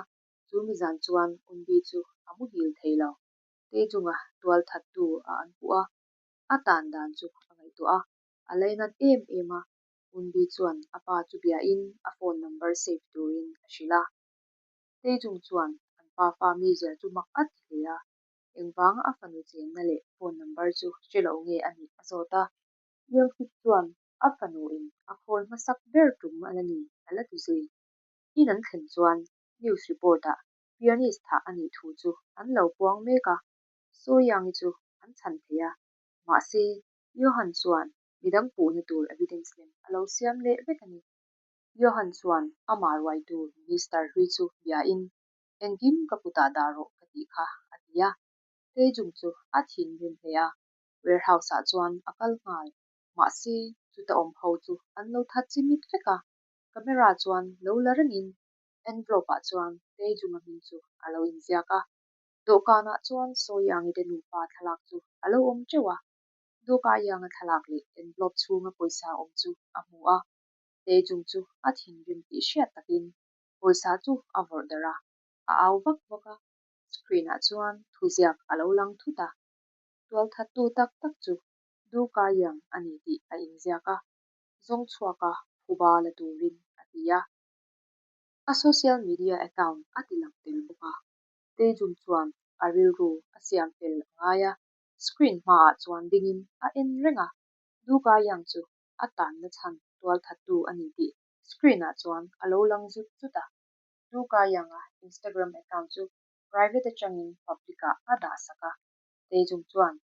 chu mi zan chuan Unbi chu a muhil thei lo. Taejung-a tualthattu a an puh a, a tan dan chu a ngaihtuah a, a lainat em em a, Unbi chuan a pa chu biain a phone number save turin a hrilh a. Taejung chuan an pa fa mizia chu mak a ti hle a, engvanga a fanu chenna leh phone number chu hre lo nge a nih a zawt a. Youngfik chuan a fanuin a call hmasak ber tum a la ni a la ti zui. In an thlen chuan news report-ah pianist thah a nih thu chu an lo puang mek a, Soyoung-i chu an chhan thei a, mahse Johan chuan midang puhna tur evidence lem a lo siam leh vek a ni. Johan chuan amah ruaitu minister hlui chu biain, Engkim ka kutah dah rawh ka tih kha, a ti a. Taejung chu a thinrim hle a, warehouse-ah chuan a kal nghal. Mahse, chuta awm ho chu an lo that chimit vek a, camera chuan lo la rengin envelope-ah chuan Taejung-a hming chu a lo inziak a. Dawhkanah chuan Soyoung-i te nupa thlalak chu a lo awm teuh a. Dawkah Yang-a thlalak leh envelope chhunga pawisa awm chu a hmu a. Taejung chu a thinrim tih hriat takin pawisa chu a vawrh darh a, a au vak vak a. Screen-ah chuan thuziak a lo lang thut a. Tualthattu tak tak chu Duka Yang a ni tih a inziak a, zawng chhuaka phuba la turin a ti a. A social media account a ti lang tel bawk a. Taejung chuan a rilru a siam fel a ngai a, screen hmaah chuan dingin a en reng a, Duka Yang chu a tanna chhan tualthattu a ni tih screen-ah chuan a lo lang zut zut a. Duka Yang-a Instagram account chu private atangin public-ah a dah sak a, Taejung chuan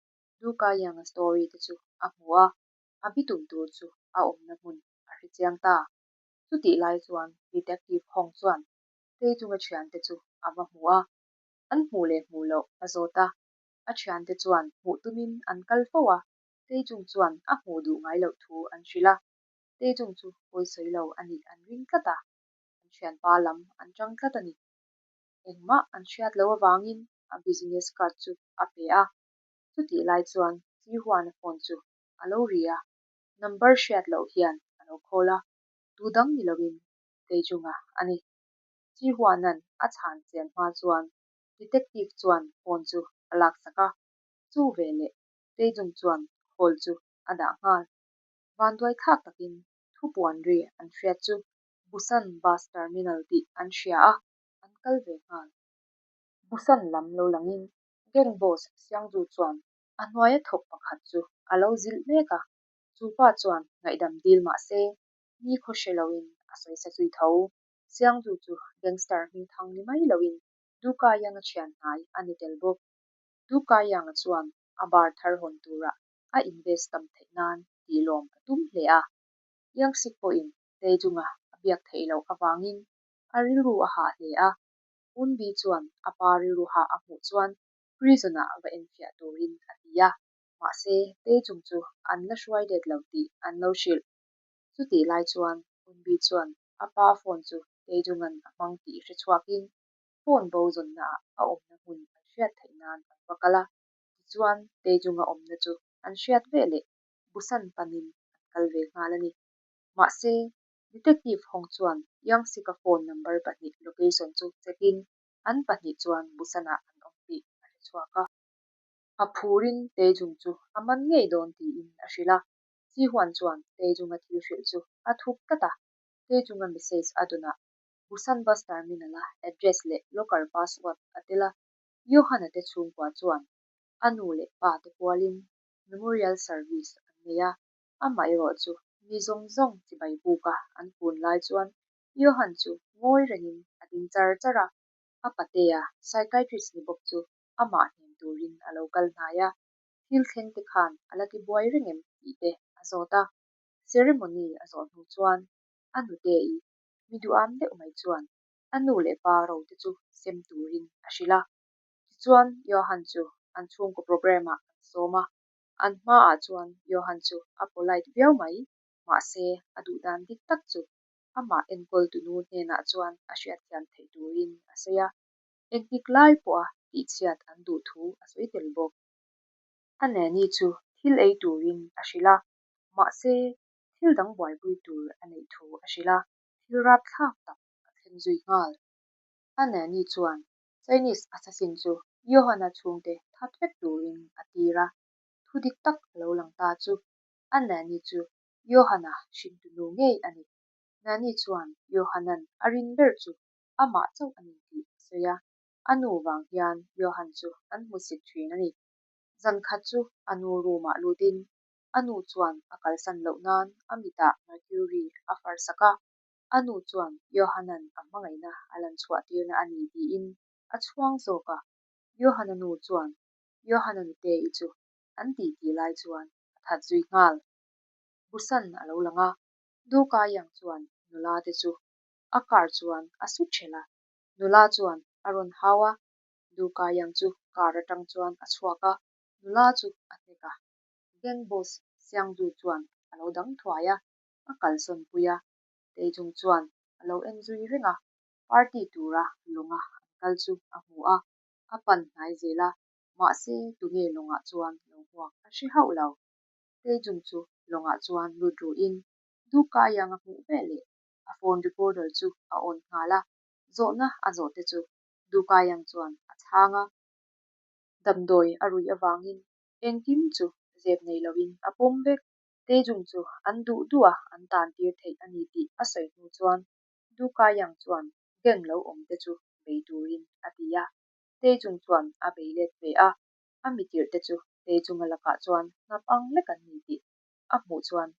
Duka Yang-a story te chu a hmu a, a bitum tur chu a awmna hmun a hrechiang ta. Chutih lai chuan Detective Hong chuan Taejung-a thiante chu a va hmu a, an hmuh leh hmuh loh a zawt a. A thiante chuan hmuh tumin an kal fo a, Taejung chuan a hmuh duh ngai loh thu an hrilh a. Taejung chu pawisawi lo a nih an ring tlat a, an thianpa lam an tang tlat a ni. Engmah an hriat loh avangin a business card chu a pe a. Chutih lai chuan Ji-Huan-a phone chu a lo ri a, number hriat loh hian a lo call a, tu dang ni loin Taejung-a a ni. Ji-Huan-a'n a chhan chian hma chuan detective chuan phone chu a laksak a, chu veleh Taejung chuan call chu a dah nghal. Vanduai thlak takin thupuan ri an hriat chu Busan Bus Terminal tih an hria a, an kal ve nghal. Busan lam lo langin gang boss Siangzu chuan a hnuaia thawk pakhat chu a lo zilh mek a, chu pa chuan ngaihdam dil mah se ni khaw hre loin a sawi sa zui tho. Siangzu chu gangster hmingthang ni mai loin Duka Yang-a thian hnai a ni tel bawk. Duka Yang-a chuan a bar thar hawn tura a invest tam theih nan tih lawm a tum hle a. Yang Sik pawhin Taejung-a a biak theih loh avangin a rilru a hah hle a. Eun-bi chuan a pa rilru hah a hmuh chuan prison-ah va enfiah turin a ti a, mahse Taejung chu an la hruai let lo tih an lo hrilh. Chutih lai chuan Eun-bi chuan a pa phone chu Taejung-a'n a hmang tih hre chhuakin phone bo zawnnaah a awmna hmun an hriat theih nan an va kal a. Tichuan Taejung-a awmna chu an hriat veleh Busan panin an kal ve nghal a ni. Mahse, Detective Hong chuan Young-Sik-a phone number pahnih location chu check-in an pahnih chuan Busan-ah an awm tih a hre chhuak a. A phurin Taejung chu a man ngei dawn tiin a hrilh a. Ji-Hwan chuan Taejung-a thil hrilh chu a thup tlat a. Taejung-a message a dawnah Busan Bus Terminal-a address leh locker password a tel a. Johan-a te chhungkua chuan a nu leh pa te pualin memorial service an nei a, amah erawh chu mi zawng zawng chibai buka an kun lai chuan Johan chu ngawi rengin a ding char char a, a patea psychiatrist ni bawk chu amah hnem turin a lo kal hnai a, thil thleng te khan a la ti buai reng em tih te a zawt a. Ceremony a zawh hnu chuan a nute-i Mi duham deuh mai chuan a nu leh pa ro te chu sem turin a hrilh a. Tichuan Johan chu an chhungkaw programme ah an sawm a, an hmaah chuan Johan chu a polite viau mai, mahse a duh dan dik tak chu amah enkawl tunu hnenah chuan a hriatthiam theih turin a sawi a, engtik lai pawha tihchhiat an duh thu a sawi tel bawk. A nanny chu thil ei turin a hrilh a, mahse thil dang buaipui tur a neih thu a hrilh a, thil rapthlak tak a thleng zui nghal. A nanny chuan Chinese assassin chu Johanna chhungte that vek turin a tir a, thu dik tak a lo lang ta chu a nanny chu Johanna hringtunu ngei a ni. Nanny chuan Johanna'n a rin ber chu amah chauh a ni tih a sawi a, a nu vang hian Johan chu an hmusit thin a ni. Zan khat chu a nu room-ah lutin a nu chuan a kalsan loh nan a mitah mercury a far sak a, a nu chuan Johanna'n a hmangaihna a lan chhuah tirna a ni tiin a chhuang zawk a. Johanna nu chuan Johanna nute-i chu an titi lai chuan a that zui nghal. Busan a lo lang a, Duka Yang chuan nula te chu a car chuan a su ṭhelh a, nula chuan a rawn hau a, Duka Yang chu car aṭang chuan a chhuak a, nula chu a hnek a. Gang boss Siangzu chuan a lo dang thuai a, a kalsawn pui a, Taejung chuan a lo en zui reng a, party tura lawnga an kal chu a hmu a, a pan hnai zel a, mahse tunge lawngah chuan lo hmuak a hre hauh lo. Taejung chu lawngah chuan lut ruhin Duka Yang a hmuh veleh a phone recorder chu a on nghal a, zawhna a zawh te chu Duka Yang chuan a chhang a. Damdawi a ruih avangin engkim chu zep nei loin a pawm vek. Taejung chu an duh duh a an tan tir theih a ni tih a sawi hnu chuan Duka Yang chuan gang lo awm te chu bei turin a ti a. Taejung chuan a bei let ve a, a mitirh te chu Taejunga lakah chuan hnap ang lek an ni tih a hmuh chuan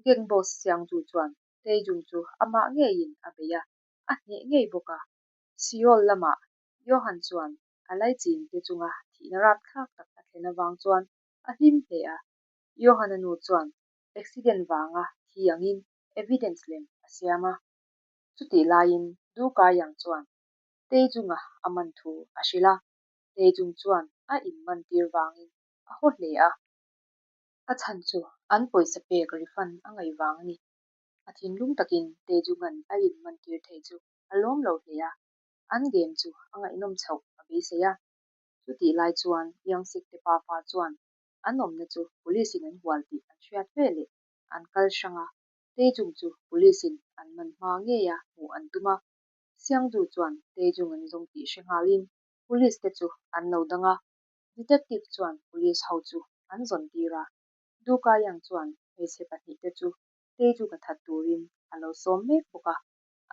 gang boss Siangju chuan Taejung chu amah ngeiin a bei a, a hneh ngei bawk a. Seoul lamah Johan chuan a laichin te chunga thihna rapthlak tak a thlen avang chuan a hlim hle a. Johan-a nu chuan accident vanga thi angin evidence lem a siam a. Chutih laiin Du Kai-yang chuan Taejung-a a man thu a hrilh a. Taejung chuan a inman tir vangin a haw hle a. A chhan chu an pawisa pek refund a ngaih vang a ni. A thinlung takin Taejung-a'n a inman tir thei chu a lawm lo hle a. An game chu a ngaihnawm chhoh a beisei a. Chutih lai chuan Youngsik te pafa chuan an awmna chu police in an hual tih an hriat veleh an kal hrang a, Taejung chu police in an man hma ngei a hmuh an tum a. Siangju chuan Taejung an zawng tih hre nghalin police te chu an lo dang a, detective chuan police ho chu an zawn tir a. Duka Yang chuan hmeichhe pahnihte chu Taejung a that turin a lo sawm mek bawk a.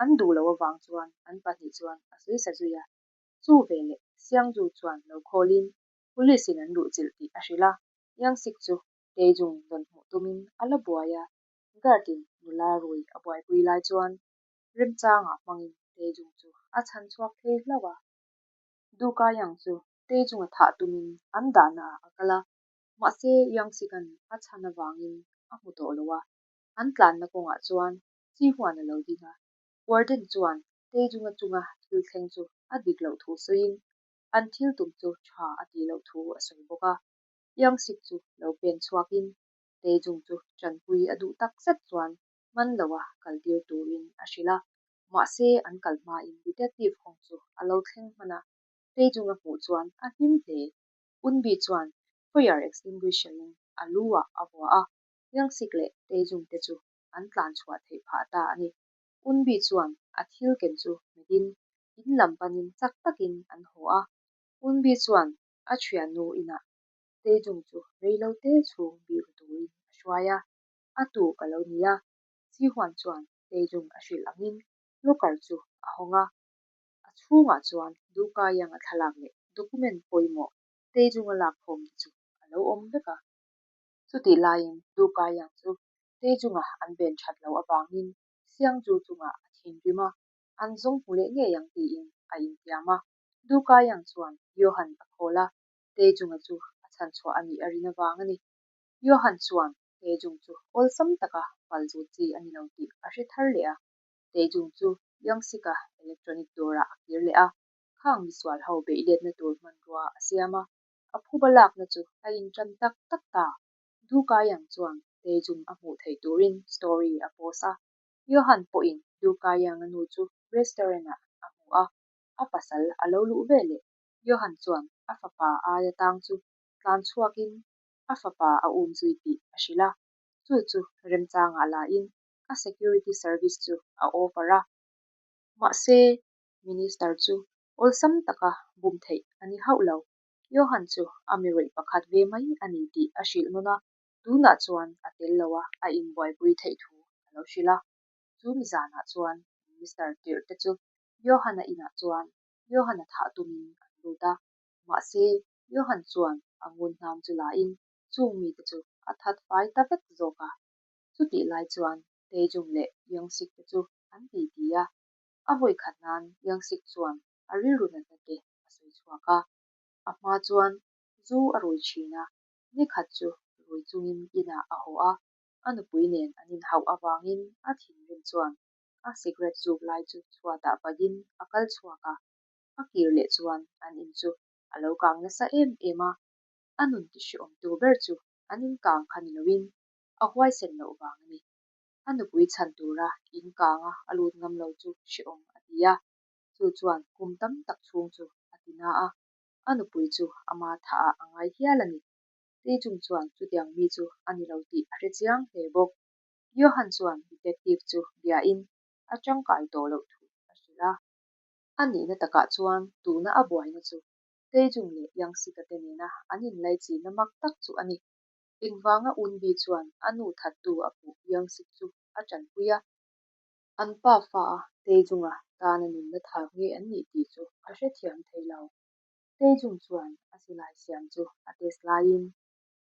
An duh loh avang chuan an pahnih chuan a sawi sa zui a. Chu veleh Siangju chuan lo khawlin Police in an luhchilh tih a hrilh a, Yangsik chu Taejung rawn hmuh tumin a la buai a, guard in nula rui a buaipui lai chuan remchangah hmangin Taejung chu a chhan chhuak thei hlauh a. Duka Yang chu Taejung a thah tumin an dahna ah a kal a, mahse Yangsik-a'n a chhan avangin a hmu tawh lo a, an tlanna kawngah chuan Chi huan a lo ding a, warden chuan Taejung-a chunga thil thleng chu a dik loh thu sawiin an thil tum chu tha a tih loh thu a sawi bawk a. Youngsik chu lo pen chhuakin Taejung chu tanpui a duh tak zet chuan man loa kaltir turin a hrilh a, mahse an kal hmain detective Hong chu a lo thleng hman a, Taejung a hmuh chuan a hlim hle. Unbi chuan fire extinguisher-in a lu-ah a vua a, Youngsik leh Taejung te chu an tlan chhuah theih phah ta a ni. Unbi chuan a thil ken chu hmetin in lam panin chak takin an haw a. Unbi chuan a thiannu inah Taejung chu reilote chhung biru turin a hruai a, a tuk a lo ni a. Sihuan chuan Taejung a hrilh angin locker chu a hawng a. A chhungah chuan Duka Yang-a thlalak leh document pawimawh Taejung-a lakkhawm te chu a lo awm vek a. Chutih laiin Duka Yang chu Taejung-a an ven that loh avangin Siangju chungah a thinrim a, an zawng hmu leh ngei ang tiin a intiam a. Duka Yang chuan Johan a khawl a, Taejung-a chu a chhanchhuah a nih a rin avang a ni. Johan chuan Taejung chu awlsam taka pal zut chi a ni lo tih a hre thar leh a. Taejung chu Youngsik-a electronic dawrah a kir leh a, khang misual ho beih letna tur hmanrua a siam a, a phuba lakna chu a intan tak tak ta. Du Ka-young chuan Taejung a hmuh theih turin story a post a, Johan pawhin Du Ka-young-a nu chu restaurant-ah a hmu a, a pasal a lo luh veleh Johan chuan a fapa aia tang chu tlan chhuakin a fapa a um zui tih a hrilh a, chu chu remchangah lain a security service chu a offer a. Mahse, Minister chu awlsam taka bum theih a ni hauh lo. Johan chu a mi rawih pakhat ve mai a ni tih a hrilh nawn a, tunah chuan a tel lo a a inbuaipui theih thu a lo hrilh a. Chu mi zanah chuan Minister tirh te chu Johan-a inah chuan Johan-a thah tumin an lut a. Mahse, Johan chuan a ngun hnam chu lain chung mite chu a that fai ta vek zawk a. Chutih lai chuan Taejung leh Youngsik te chu an titi a. A vawi khat nan Youngsik chuan a rilru natna te a sawi chhuak a. A hma chuan zu a rui thin a, ni khat chu rui chungin inah a haw a, a nupui nen an inhauh avangin a thinrim chuan a cigarette zuk lai chu chhuatah pahin a kal chhuak a. A kir leh chuan an in chu a lo kang nasa em em a, a nun tihriawm tur ber chu an in kang kha ni loin a huaisen loh vang a ni. A nupui chhan tura in kanga a lut ngam lo chu hreawm a ti a, chu chuan kum tam tak chhung chu a ti na a, a nupui chu ama thah ah a ngai hial a ni. Teichung chuan chutiang mi chu a ni lo tih a hre chiang hle bawk. Johan chuan detective chu biain a tangkai tawh loh thu a hrilh a. A nihna takah chuan tuna a buaina chu Taejung leh Youngsik-a te nena an inlaichinna mak tak chu a ni. Engvanga Eunbi chuan a nu thattu a puh Youngsik chu a tanpui a, an pa fa a Taejung-a tana nunna thak nge an nih tih chu a hrethiam thei lo. Taejung chuan a silai siam chu a test laiin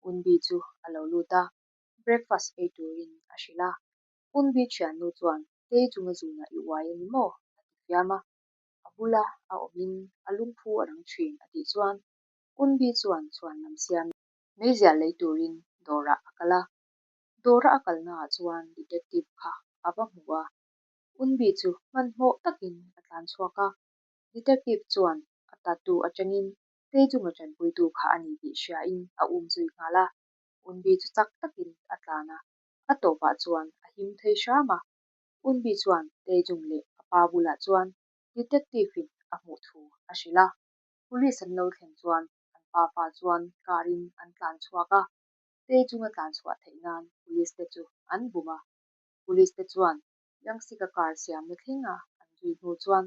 Eunbi chu a lo lut a, breakfast ei turin a hrilh a. Eunbi thiannu chuan Taejung-a zunah i uai a ni maw? a ti fiam a. A bula a awmin a lungphu a rang thin a tih chuan Eunbi chuan chhuan lam siamin meizial lei turin dawrah a kal a. Dawra a kalnaah chuan detective kha a va hmu a. Eunbi chu hmanhmawh takin a tlan chhuak a. Detective chuan a tattoo atangin Taejung-a tanpuitu kha a ni tih hriain a um zui nghal a. Eunbi chu chak takin a tlan a, a tawpah chuan a him thei hram a. Eunbi chuan Taejung leh a pa bulah chuan detective-in a hmuh thu a hrilh a. Police an lo thlen chuan an pafa chuan car-in an tlan chhuak a, Taejung a tlan chhuah theih nan police te chu an bum a. Police te chuan Youngsik-a car siamna thlenga an zui hnu chuan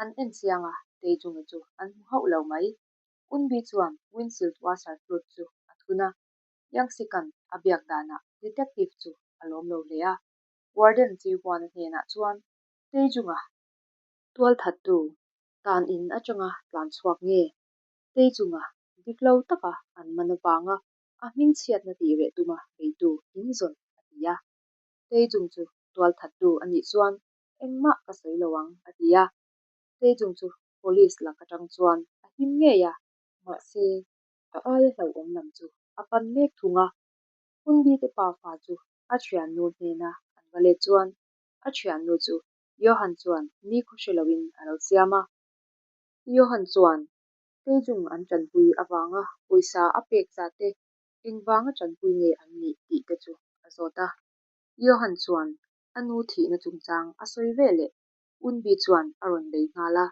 an en chiang a, Taejung-a chu an hmu hauh lo mai. Eunbi chuan windshield washer fluid chu a thun a, Youngsik-a'n a biak danah detective chu a lawm lo hle a. Warden Ji-hwan-a hnenah chuan Taejung-a tualthattu tan in atanga tlan chhuak nge Taejung-a dik lo taka an man avanga a hmingchhiatna tih reh tuma beitu in zawn a ti a. Taejung chu tualthattu a nih chuan engmah ka sawi lo ang a ti a. Taejung chu police lak atang chuan a him ngei a, mahse a aia hlauhawm lam chu a pan mek thung a. Hunbi te pafa chu a thiannu hnena an va let chuan a thiannu chu Johan chuan nikhaw hre loin a lo siam a. Johan chuan Taejung an tanpui avanga pawisa a pek zat te engvanga tanpui nge an nih tih te chu a zawt a. Johan chuan a nu thihna chungchang a sawi ve leh Eunbi chuan a rawn bei nghal a.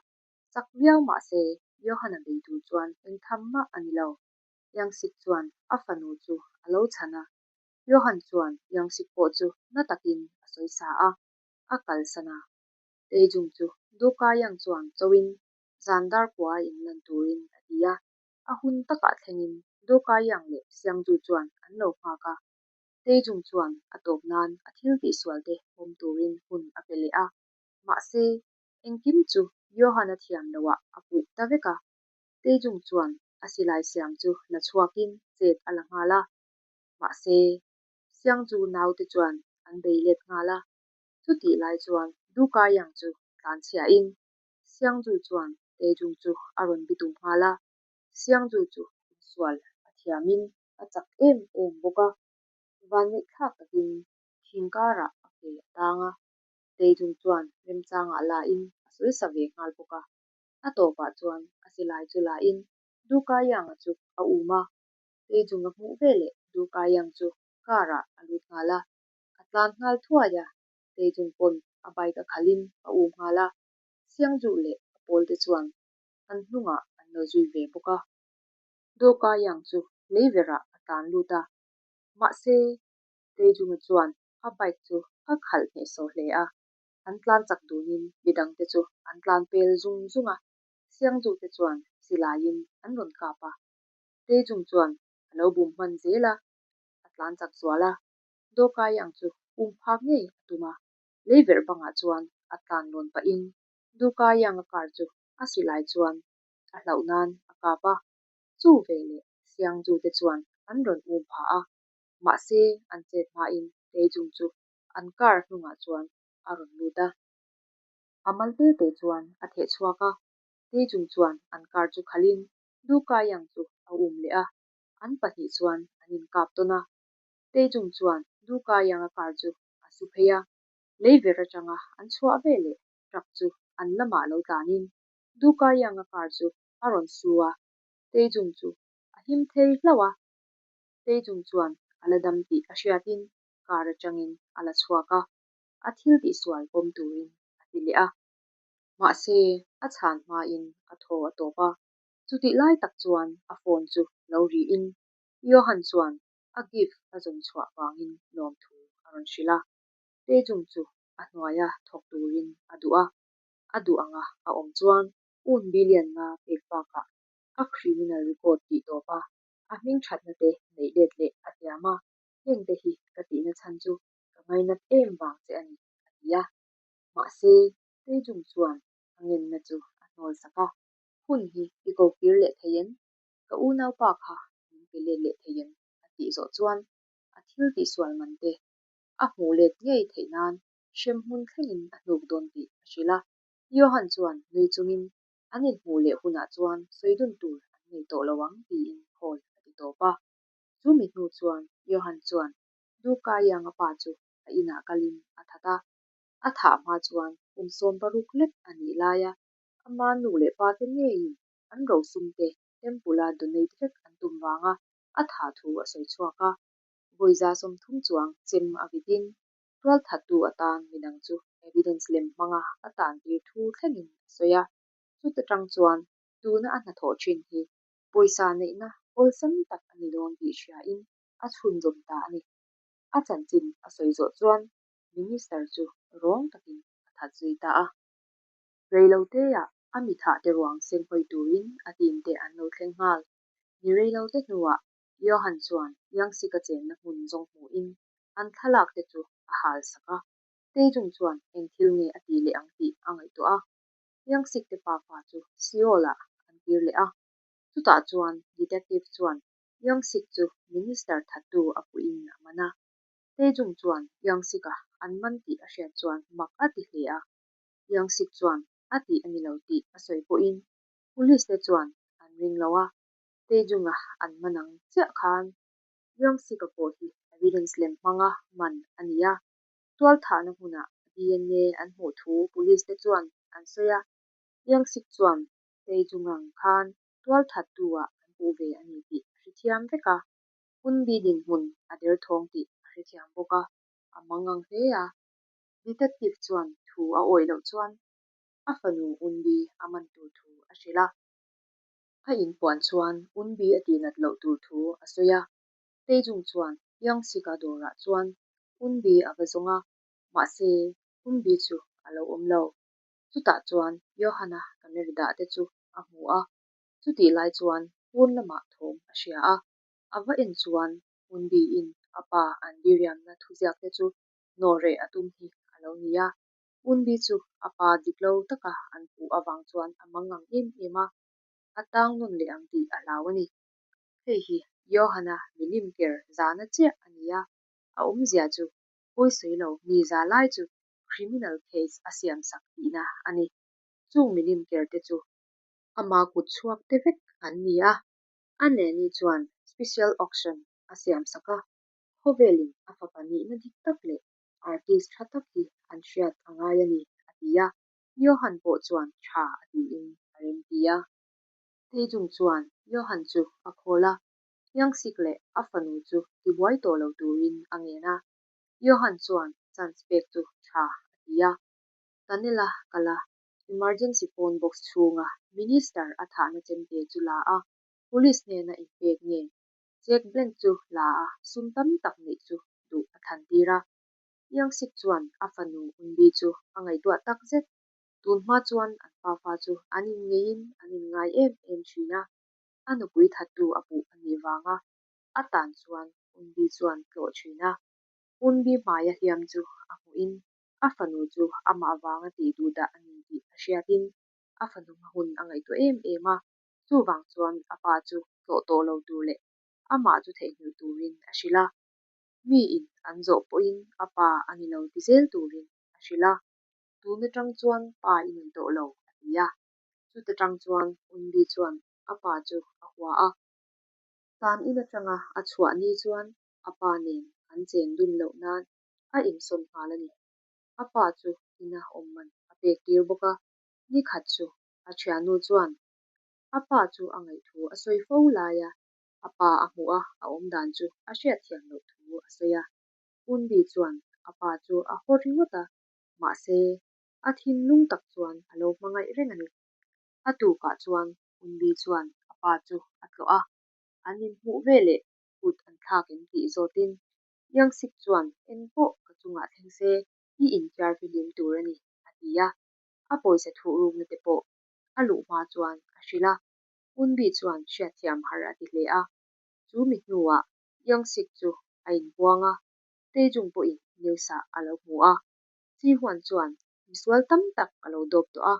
Chak viau mah se Johan-a bei tur chuan engtham mah a ni lo. Youngsik chuan a fanu chu a lo chhan a. Johan chuan Youngsik pawh chu na takin a sawi sa a, a kalsan a. Taejung chu Duka Yang chuan chauhin zan dar kua in lan turin a ti a, a hun takah thlengin Duka Yang leh Siangju chuan an lo nghak a. Taejung chuan a tawp nan a thil tihsual te pawm turin hun a pe leh a, mahse engkim chu Johan-a thiam loah a puh ta vek a. Taejung chuan a silai siam chu la chhuakin chet a la nghal a, mahse Siangju naute chuan an bei let nghal a. Chutih lai chuan Duka Yang chu tlanchhiahin Siangju chuan Taejung chu a rawn bitum nghal a. Siangju chu insual a thiamin a chak em em bawk a, vanneihthlak takin thing karah a ke a tang a. Taejung chuan remchangah la in a sawisa ve nghal bawk a. A tawpah chuan a silai chu la in Duka Yang-a chu a um a. Taejung a hmuh veleh Duka Yang chu car ah a lut nghal a. A tlan nghal thuai a, Taejung pawn a bike a khalh in a um nghal a. Siangju leh a pawl te chuan an hnungah an lo zui ve bawk a. Duka Yang chu leiverah a tlan lut a, mahse Taejung-a chuan a bike chu a khalh hnehsawh hle a, an tlan chak dunin midangte chu an tlan pel zung zung a, Siangzute chuan silaiin an rawn kap a. Taejung chuan a lo bum hman zel a, a tlan chak zual a, Dawkai ang chu um phak ngei a tum a, leiverh bangah chuan a tlan lawn pahin Dukaianga car chu a silai chuan a hlauh nan a kap a, chu veleh Siangzute chuan an rawn um phah a. Mahse, an chet hmain Taejung chu an car hnungah chuan a rawn lut a. A mal te te chuan a theh chhuak a, Taejung chuan an car chu khalhin Du Ka-yang chu a um leh a, an pahnih chuan an inkap tawn a. Taejung chuan Du Ka-yang-a car chu a su phei a, leiver atanga an chhuah veleh truck chu an lamah lo tlanin Du Ka-yang-a car chu a rawn su a, Taejung chu a him thei hlauh a. Taejung chuan a la dam tih a hriatin car atangin a la chhuak a, a thil tihsual pawm turin a ti leh a. Mahse, a chhan hmain a thaw a tawp a, chutih lai tak chuan a phone chu lo riin Johan chuan a gift a zawn chhuah vangin lawmthu a rawn hrilh a. Taejung chu a hnuaia thawk turin a duh a, a duh anga a awm chuan un billion nga pek bakah a criminal record tih tawp a, a hming thatna te neih let leh a tiam a, hengte hi ka tihna chhan chu ka ngainat em vang che a ni, a ti a. Mahse, Taejung chuan a ngenna chu a hnawl sak a, Hun hi i ko kir leh thei em? Ka unaupa kha min pe let leh thei em? a tih zawh chuan a thil tihsual man te a hmuh let ngei theih nan hremhmun thlengin a hnuk dawn tih a hrilh a. Johan chuan nui chungin An inhmuh leh hunah chuan sawi dun tur an nei tawh lo ang tiin call a ti tawp a. Chu mi hnu chuan Johan chuan Duka Yang-a pa chu a inah kalin a that a. A thah hma chuan kum 16 lek a nih laia ama nu leh pa te ngeiin an rosum te temple-a donate vek an tum vanga a thah thu a sawi chhuak a. Vawi 30 chuang chem a vitin Tualthattu atan midang chu evidence lem hmanga a tantir thu thlengin a sawi a, chuta tang chuan tuna a hnathawh thin hi pawisa neihna awlsam tak a ni dawn tih hriain a chhunzawm ta a ni. A chanchin a sawi zawh chuan Minister chu rawng takin a that zui ta a. Reiloteah a mi thahte ruang senghawi turin a team te an lo thleng nghal. Ni reilote hnuah Johan chuan Yangsika chenna hmun zawng hmuhin an thlalak te chu a hal sak a. Taejung chuan eng thil nge a tih leh ang tih a ngaihtuah a. Yangsik te pafa chu Seoul ah an kir leh a. Chutah chuan detective chuan Yangsik chu minister thattu a puhin a man a. Taejung chuan Yangsik-a an man tih a hriat chuan mak a ti hle a. Yangsik chuan a tih a ni lo tih a sawi pawhin police te chuan an ring lo a. Taejung-a an man ang chiah khan Young-sik-a pawh hi evidence lem hmanga man a ni a, tualthahna hmunah DNA an hmuh thu police te chuan an sawi a. Young-sik chuan Taejung-ang khan tualthattu-ah an puh ve a ni tih a hrethiam vek a, Hunbi dinhmun a derthawng tih a hrethiam bawk a, a mangang hle a. Detective chuan thu a awih loh chuan a fanu Unbi a man tur thu a hrilh a. A inpuan chuan Unbi a tihnat loh tur thu a sawi a. Taejung chuan Youngsik-a dawrah chuan Unbi a va zawng a, mahse Unbi chu a lo awm lo. Chutah chuan Johan-a camera dah te chu a hmu a, chutih lai chuan pawn lamah thawm a hria a. A va en chuan Unbi-in a pa an diriamna thuziak te chu nawhreh a tum hi a lo ni a. Unbi chu a pa dik lo taka an puh avang chuan a mangang em em a, a tang nawn leh ang tih a hlau a ni. Hei hi Johanna milim ker zahna chiah a ni a, a awmzia chu pawisawi lo mi za lai chu criminal case a siam sak tihna a ni. Chung milim ker te chu ama kut chhuak te vek an ni a, a nanny chuan special auction a siam sak a, khawvelin a fapa nihna dik tak leh artist tha tak hi an hriat a ngai a ni, a ti a. Johan pawh chuan tha a tiin a remti a. Taejung chuan Johan chu a call a, Youngsik leh a fanu chu tibuai tawh lo turin a ngen a. Johan chuan chance pek chu tha a ti a. Tunnel-a kal a, emergency phone box chhunga Minister a thahna chemte chu la a, Police hnena inpek nge check blank chu la a, sum tam tak neih chu duh a thlan tir a. Youngsik chuan a fanu Eunbi chu a ngaihtuah tak zet. Tun hma chuan an pafa chu an inngeiin an inngai em em thin a, a nupui thattu a puh a nih vanga a tan chuan Eunbi chuan tlawh thin a. Eunbi hmaia hliam chu a hmuhin a fanu chu amah vanga tih duh dah a ni tih a hriatin a fanu hma hun a ngaihtuah em em a, chuvang chuan a pa chu tlawh tawh lo tur leh amah chu theihnghilh turin a hrilh a. Miin an zawh pawhin a pa a ni lo ti zel turin a hrilh a. Tun atang chuan pa i nei tawh lo, a ti a. Chuta tang chuan Unbi chuan a pa chu a hua a. Tan in atanga a chhuah ni chuan a pa nen an cheng dun loh nan a insawn nghal a ni. A pa chu ina awm man a pek tir bawk a. Ni khat chu a thiannu chuan a pa chu a ngaih thu a sawi fo lai a, a pa a hmuh a a awm dan chu a hriatthiam loh thu a sawi a. Unbi chuan a pa chu a haw ringawt a, mahse a thinlung tak chuan a lo hmangaih reng a ni. A tukah chuan Unbi chuan a pa chu a tlawh a, an inhmuh veleh kut an thlak em tih zawtin Youngsik chuan eng pawh ka chungah thleng se i inthiar fihlim tur a ni, a ti a. A pawisa thuhrukna te pawh a luh hma chuan a hrilh a. Unbi chuan hriatthiam har a ti hle a. Chu mi hnuah Youngsik chu a inbuang a, Taejung pawhin news-ah a lo hmu a. Ji-Hwan chuan misual tam tak a lo dawp tawh a,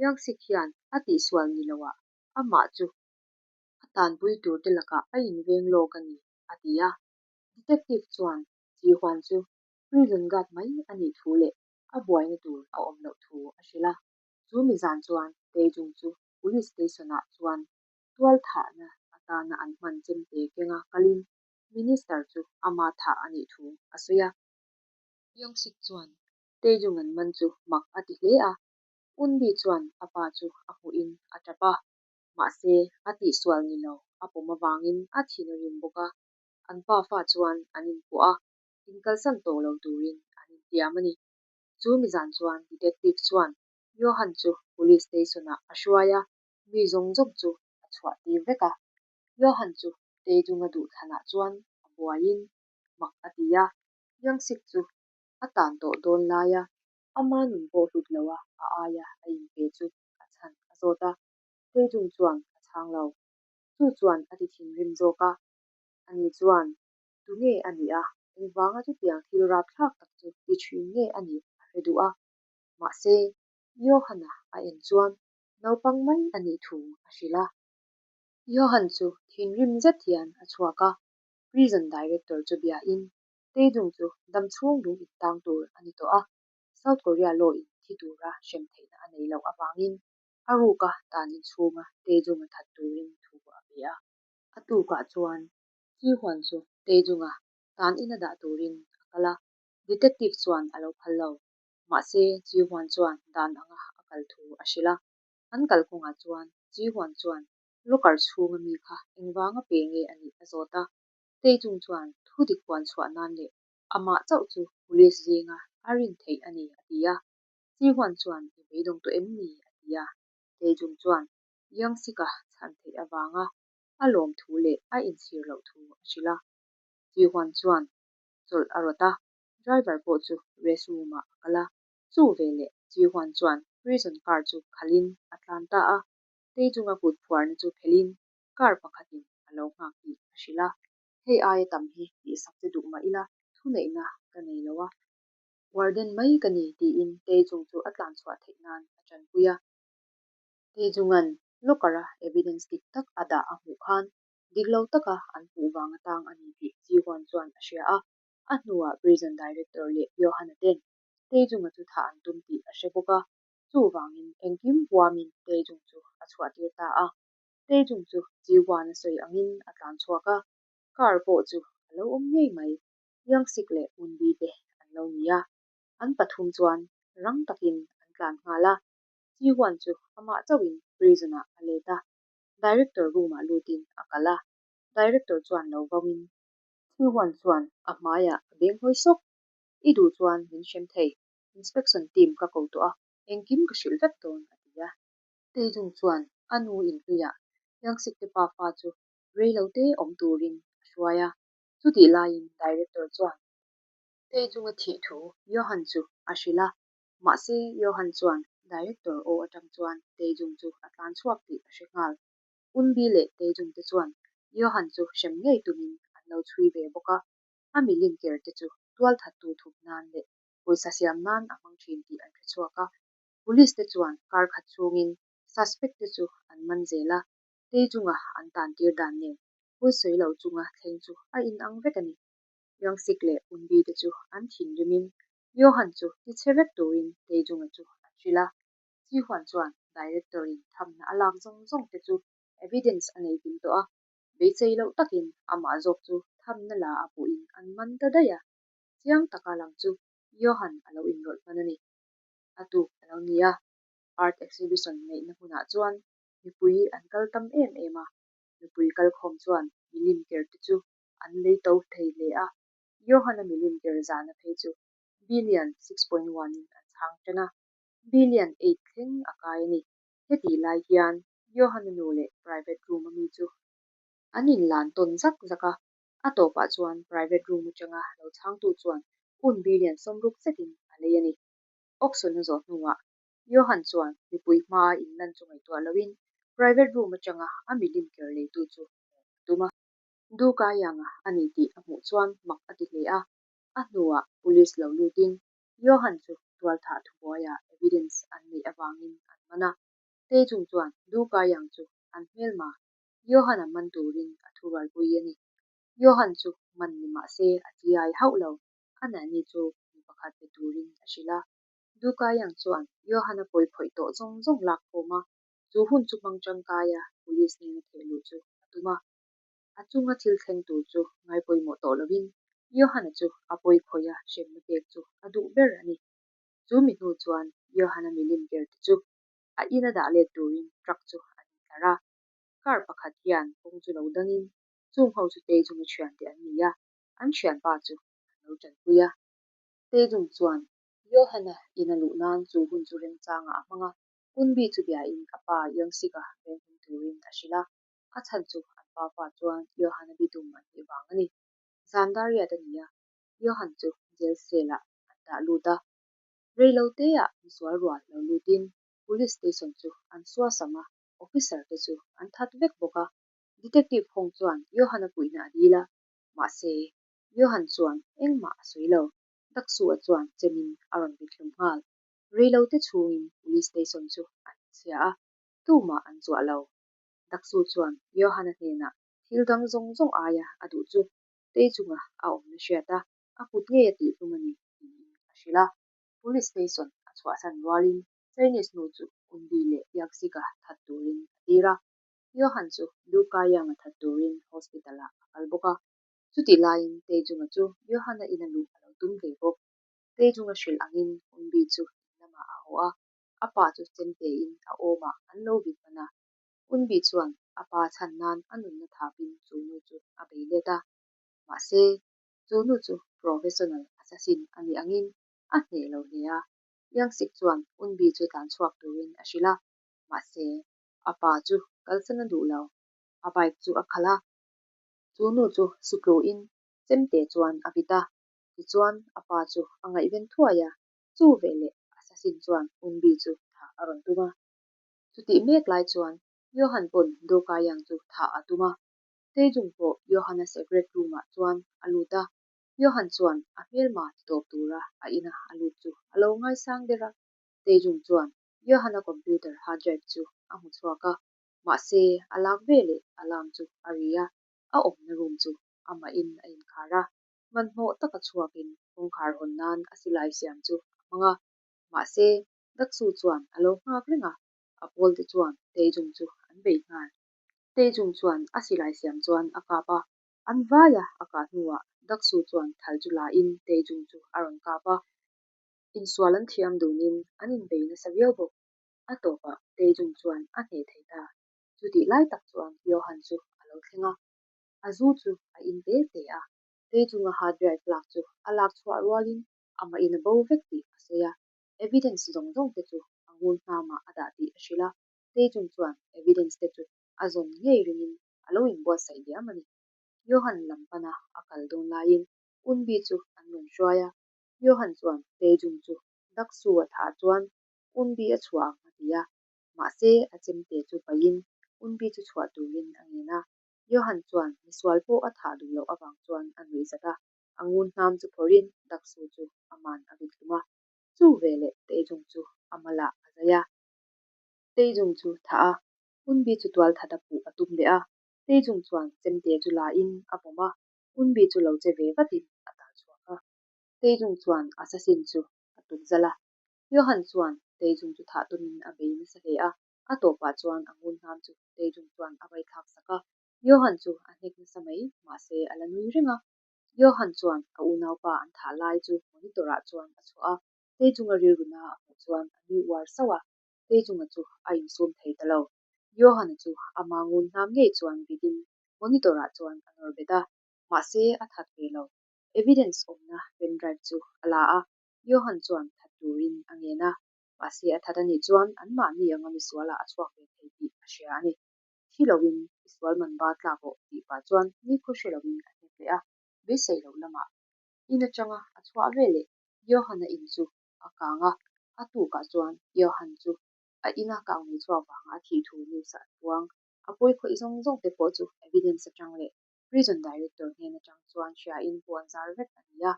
Youngsik hian a tihsual ni loah amah chu a tanpui turte lakah a inveng lawk a ni, a ti a. Detective chuan Ji-Hwan chu prison guard mai a nih thu leh a buaina tur a awm loh thu a hrilh a. Chu mi zan chuan Taejung chu police station-ah chuan tual thahna atana an hman chemte kenga kalin Minister chu ama thah a nih thu a sawi a. Youngsik chuan Taejung an man chu mak a ti hle a, Eunbi chuan a pa chu a hmuhin a tap a, mahse a tihsual ni lo a pawm avangin a thin a rim bawk a, an pa fa chuan an inkuah a, inkalsan tawh lo turin an intiam a ni. Chu mizan chuan detective chuan Johan chu police station-ah a hruai a, mi zawng zawng chu a chhuah tir vek a. Johan chu Taejung-a duhthlanah chuan a buaiin mak a ti a, Youngsik chu a tan tawh dawn laia ama nun pawh hlut loa a aia a inpe chu a chhan a zawt a, Taejung chuan a chhang lo. Chu chuan a ti thinrim zawk a, ani chuan tunge a nih a, engvanga chutiang thil rapthlak tak chu ti thin nge a nih a hre duh a. Mahse, Johan-a a en chuan naupang mai a nih thu a hrilh a. Johan chu thinrim zet hian a chhuak a, prison director chu biain Taejung chu dam chhung lung intang tur a ni tawh a, South Korea law in thi tura hrem theihna a nei loh avangin a ruka tan inchhunga Taejung a that turin thu a pe a. A tukah chuan Ji Hwan chu Taejung-a tan ina dah turin a kal a, detective chuan a lo phal lo. Mahse, Ji Hwan chuan dan anga a kal thu a hrilh a. An kalkawngah chuan Ji Hwan chuan locker chhunga mi kha engvanga pe nge a nih a zawt a. Taejung chuan thu dik puan chhuah nan leh amah chauh chu police zinga a rin theih a ni a ti a. Ji Hwan chuan i beidawng tawh em ni? a ti a. Taejung chuan Youngsik-a chhan theih avanga a lawm thu leh a inchhir loh thu a hrilh a. Ji Hwan chuan chawlh a rawt a, driver pawh chu rest room-ah a kal a. Chu veleh Ji Hwan chuan prison car chu khalhin a tlan ta a, Taejung-a kut phuarna chu phelhin car pakhatin a lo nghak tih a hrilh a. Hei aia tam hi tihsak che duh mah ila thuneihna ka nei lo a, warden mai ka ni tiin Taejung chu a tlan chhuah theih nan a tanpui a. Taejung-a'n locker-a evidence dik tak a dah a hmuh khan dik lo taka an hmuh vang atang a ni tih Ji Hwan chuan a hria a. A hnuah prison director leh Johan-a ten Taejung-a chu thah an tum tih a hre bawk a, chuvangin engkim huamin Taejung chu a chhuahtir ta a. Taejung chu Ji Hwan-a sawi angin a tlan chhuak a, car pawh chu a lo awm ngei mai. Youngsik leh Eunbi te an lo ni a. An pathum chuan rang takin an tlan nghal a. Ji-Hwan chu amah chauhin prison-ah a let a. Director room-ah lutin a kal a. Director chuan lo vauin. Ji-Hwan chuan a hmaiah a beng hawi sawk. I duh chuan min hrem thei. Inspection team ka ko tawh a, engkim ka hrilh vek dawn, a ti a. Taejung chuan a nu inhluiah Youngsik te pafa chu reilote awm turin a hruai a. Chutih laiin Director chuan Taejunga thih thu Johan chu a hrilh a. Mahse Johan chuan Director aw atang chuan Taejung chu a tlan chhuak tih a hre nghal. Unbi leh Taejung te chuan Johan chu hrem ngei tumin an lo chhui ve bawk a. A milim ker te chu tualthattu thup nan leh pawisa siam nan a hmang thin tih an hre chhuak a. Police te chuan kar khat chhungin suspect te chu an man zel a, Taejunga an tan tir dan nen pawisawi lo chunga thleng chu a inang vek a ni. Youngsik leh Unbi te chu an thinrimin Johan chu tichhe vek turin Taejunga chu an hrilh a. Jihuan chuan Director in thamna a lak zawng zawng te chu evidence a nei kim tawh a, beisei loh takin amah zawk chu thamna la a puhin an man ta daih a. Chiang taka lang chu Johan a lo inrawlh hman a ni. A tuk a lo ni a, art exhibition neihna hmunah chuan mipui an kal tam em em a, mipui kalkhawm chuan milim ker te chu an lei to thei hle a, Johan-a milim ker zahna phei chu billion 6.1 in an chhang tan a, billion 8 thleng a kai a ni. Hetih lai hian Johan-a nu leh private room a mi chu an inlan tawn zak zak a, a tawpah chuan private room atanga lo chhangtu chuan un billion 60 zetin a lei a ni. Auction a zawh hnuah Johan chuan mipui hmaa inlan chu ngaihtuah loin private room atanga a milim ker leitu chu hmuh a tum a. Dukayanga a ni tih a hmuh chuan mak a ti hle a. A hnuah police lo lutin Johan chu tualthah thubuaiah evidence an neih avangin an man a. Taejung chuan Dukayang chu an hmelma Johan-a man turin a thurualpui a ni. Johan chu man ni mah se a chiai hauh lo. A nanny chu mi pakhat pe turin a hrilh a. Dukayang chuan Johan-a pawi khawih tawh zawng zawng lak khawm a, chu hun chu hmang tangkaia police nena theh luh chu a tum a. A chunga thil thleng tur chu ngai pawimawh tawh lovin Johan-a chu a pawi khawiha hremna pek chu a duh ber a ni. Chu mi hnu chuan Johan-a milim ker te chu a ina dah let turin truck chu an intlar a. Car pakhat hian kawng chu lo dangin chung ho chu Taejung-a thiante an ni a, an thianpa chu an lo tanpui a. Taejung chuan Johan-a ina luh nan chu hun chu remchangah a hmang a, Unbi chu biain a pa Youngsik-a venghim turin a hrilh a, a chhan chu an pa pa chuan Johan-a bitum an nih vang a ni. Zan dar riat a ni a, Johan chu jail cell-ah an dah lut a. Reiloteah misual rual lo lutin police station chu an suasam a, officer te chu an that vek bawk a. Detective Hong chuan Johan-a puihna a dil a, mahse Johan chuan engmah a sawi lo. Daksu-a chuan chemin a rawn vit hlum nghal. Reilote chhungin police station chu an chhia a, tumah an zuah lo. Daksu chuan Johan-a hnenah thil dang zawng zawng aia a duh chu Teichunga a awmna hriat a, a kut ngei a tihhlum a ni tiin a hrilh a. Police station a chhuahsan rualin Chinese nu chu Unbi leh Yaksik-a that turin a tir a. Johan chu Lu Kaiyang-a that turin hospital-ah a kal bawk a. Chutih laiin Taejung-a chu Johan-a ina luh a lo tum ve bawk. Taejung-a hrilh angin Unbi chu in lamah a haw a, a pa chu chemtein a awmah an lo vit hman a. Unbi chuan a pa chhan nan a nunna thapin chu nu chu a bei let a. Mahse, chu nu chu professional assassin a nih angin a hneh lo hle a. Youngsik chuan Unbi chu tlan chhuak turin a hrilh a, mahse, a pa chu kalsan a duh lo. A bike chu a khalh a. Chu nu chu sutluin chemte chuan a vit a, tichuan a pa chu a ngaihven thuai a, chu veleh assassin chuan Unbi chu thah a rawn tum a. Chutih mek lai chuan Johan pawn Dawkayang chu thah a tum a, Taejung pawh Johan-a secret room-ah chuan a lut a, Johan chuan a hmelma ti tawp tura a ina a lut chu a lo ngaisang der a, Taejung chuan Johan-a computer hard drive chu a hmu chhuak a, mahse a lak veleh alarm chu a ri a, a awmna room chu amahin a inkhar a, hmanhmawh taka chhuakin kawngkhar hawn nan a silai siam chu a hmang a, mahse Daksu chuan a lo nghak reng a, a pawl te chuan Taejung chu an bei nghal. Taejung chuan a silai siam chuan a kap a, an vai a, a kah hnuah Daksu chuan thal chu la in Taejung chu a rawn kap a. Insual an thiam dunin an inbei nasa viau bawk. A tawpah Taejung chuan a hneh thei ta. Chutih lai tak chuan Johan chu a lo thleng a, a zu chu a in te te a. Taejunga hard drive lak chu a lak chhuah rualin amah in a bo vek tih a sawi a. Evidence zawng zawng te chu a ngun hnamah a dah tih a hrilh a. Taejung chuan evidence te chu a zawn ngei ringin a lo inbuatsaih diam a ni. Johan lam pana a kal dawn laiin Unbi chu an rawn hruai a. Johan chuan Taejung chu Daksu a thah chuan Unbi a chhuah ang a ti a, mahse a chemte chu paihin Unbi chu chhuah turin a ngen a. Johan chuan misual pawh a thah duh loh avang chuan a nuih zat a, a ngun hnam chu phawrhin Daksu chu a man a vit hlum a. Chu veleh Taejung chu a malah a zai a. Taejung chu thah a, Unbi chu tual that a puh a tum leh a. Taejung chuan chemte chu la in a vawm a, Unbi chu lo che ve vatin a tal chhuak a. Taejung chuan assassin chu a tuk zalh a. Johan chuan Taejung chu thah tumin a bei nasa hle a, a tawpah chuan a ngun hnam chu Taejung chuan a vai thlak sak a. Johan chu a hnek nasa mai, mahse a la nui reng a. Johan chuan a unaupa an thah lai chu monitor ah chuan a chhuah a, Taejunga rilruna a hmuh chuan a nui uar sauh a. Taejunga chu a insum thei ta lo. Johan-a chu ama ngun hnam ngei chuan vitin monitor ah chuan a nawr bet a, mahse a that ve lo. Evidence awmna pen drive chu a la a, Johan chuan that turin a ngen a, mahse a that anih chuan anmahni anga misualah a chhuak ve thei tih a hria a ni. Thi loin i sual man ba tlak rawh tih pah chuan nikhaw hre loin a hnek leh a, beisei loh lamah in atanga a chhuah veleh Johan-a in chu a kang a, a tukah chuan Johan chu a ina kang nei chhuak vanga a thih thu news ah an puang. A pawi khawih zawng zawng te pawh chu evidence atang leh Prison Director hnen atang chuan hriain puan zar vek a ni a,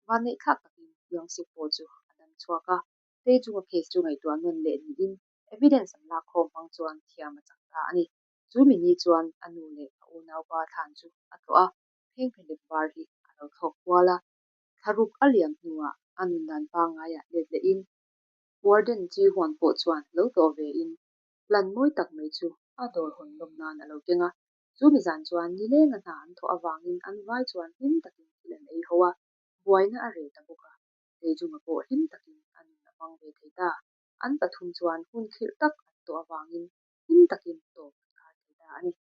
vanneih thlak takin Yong-sik pawh chu a dam chhuak a, Tei chunga case chu ngaihtuah nawn leh niin evidence an lak khawm hmang chuan thiam a chang ta a ni. Chu mi ni chuan a nu leh a unaupa thlan chu a tlawh a, phengphehlep var hi a lo thlawk kual a, thlaruk a liam hnuah a nun dan pangngaiah let lehin Warden Chi Huan pawh chuan lo tlawh vein plan mawi tak mai chu a dawr hawn lawm nan a lo keng a, Chu mi zan chuan nilenga hna an thawh avangin an vai chuan hlim takin thil an ei ho a, buaina a reh ta bawk a, Leijunga pawh hlim takin a nun a hmang ve thei ta. An pathum chuan hun khirh tak an tawh avangin hlim takin tawp an khar thei ta a ni.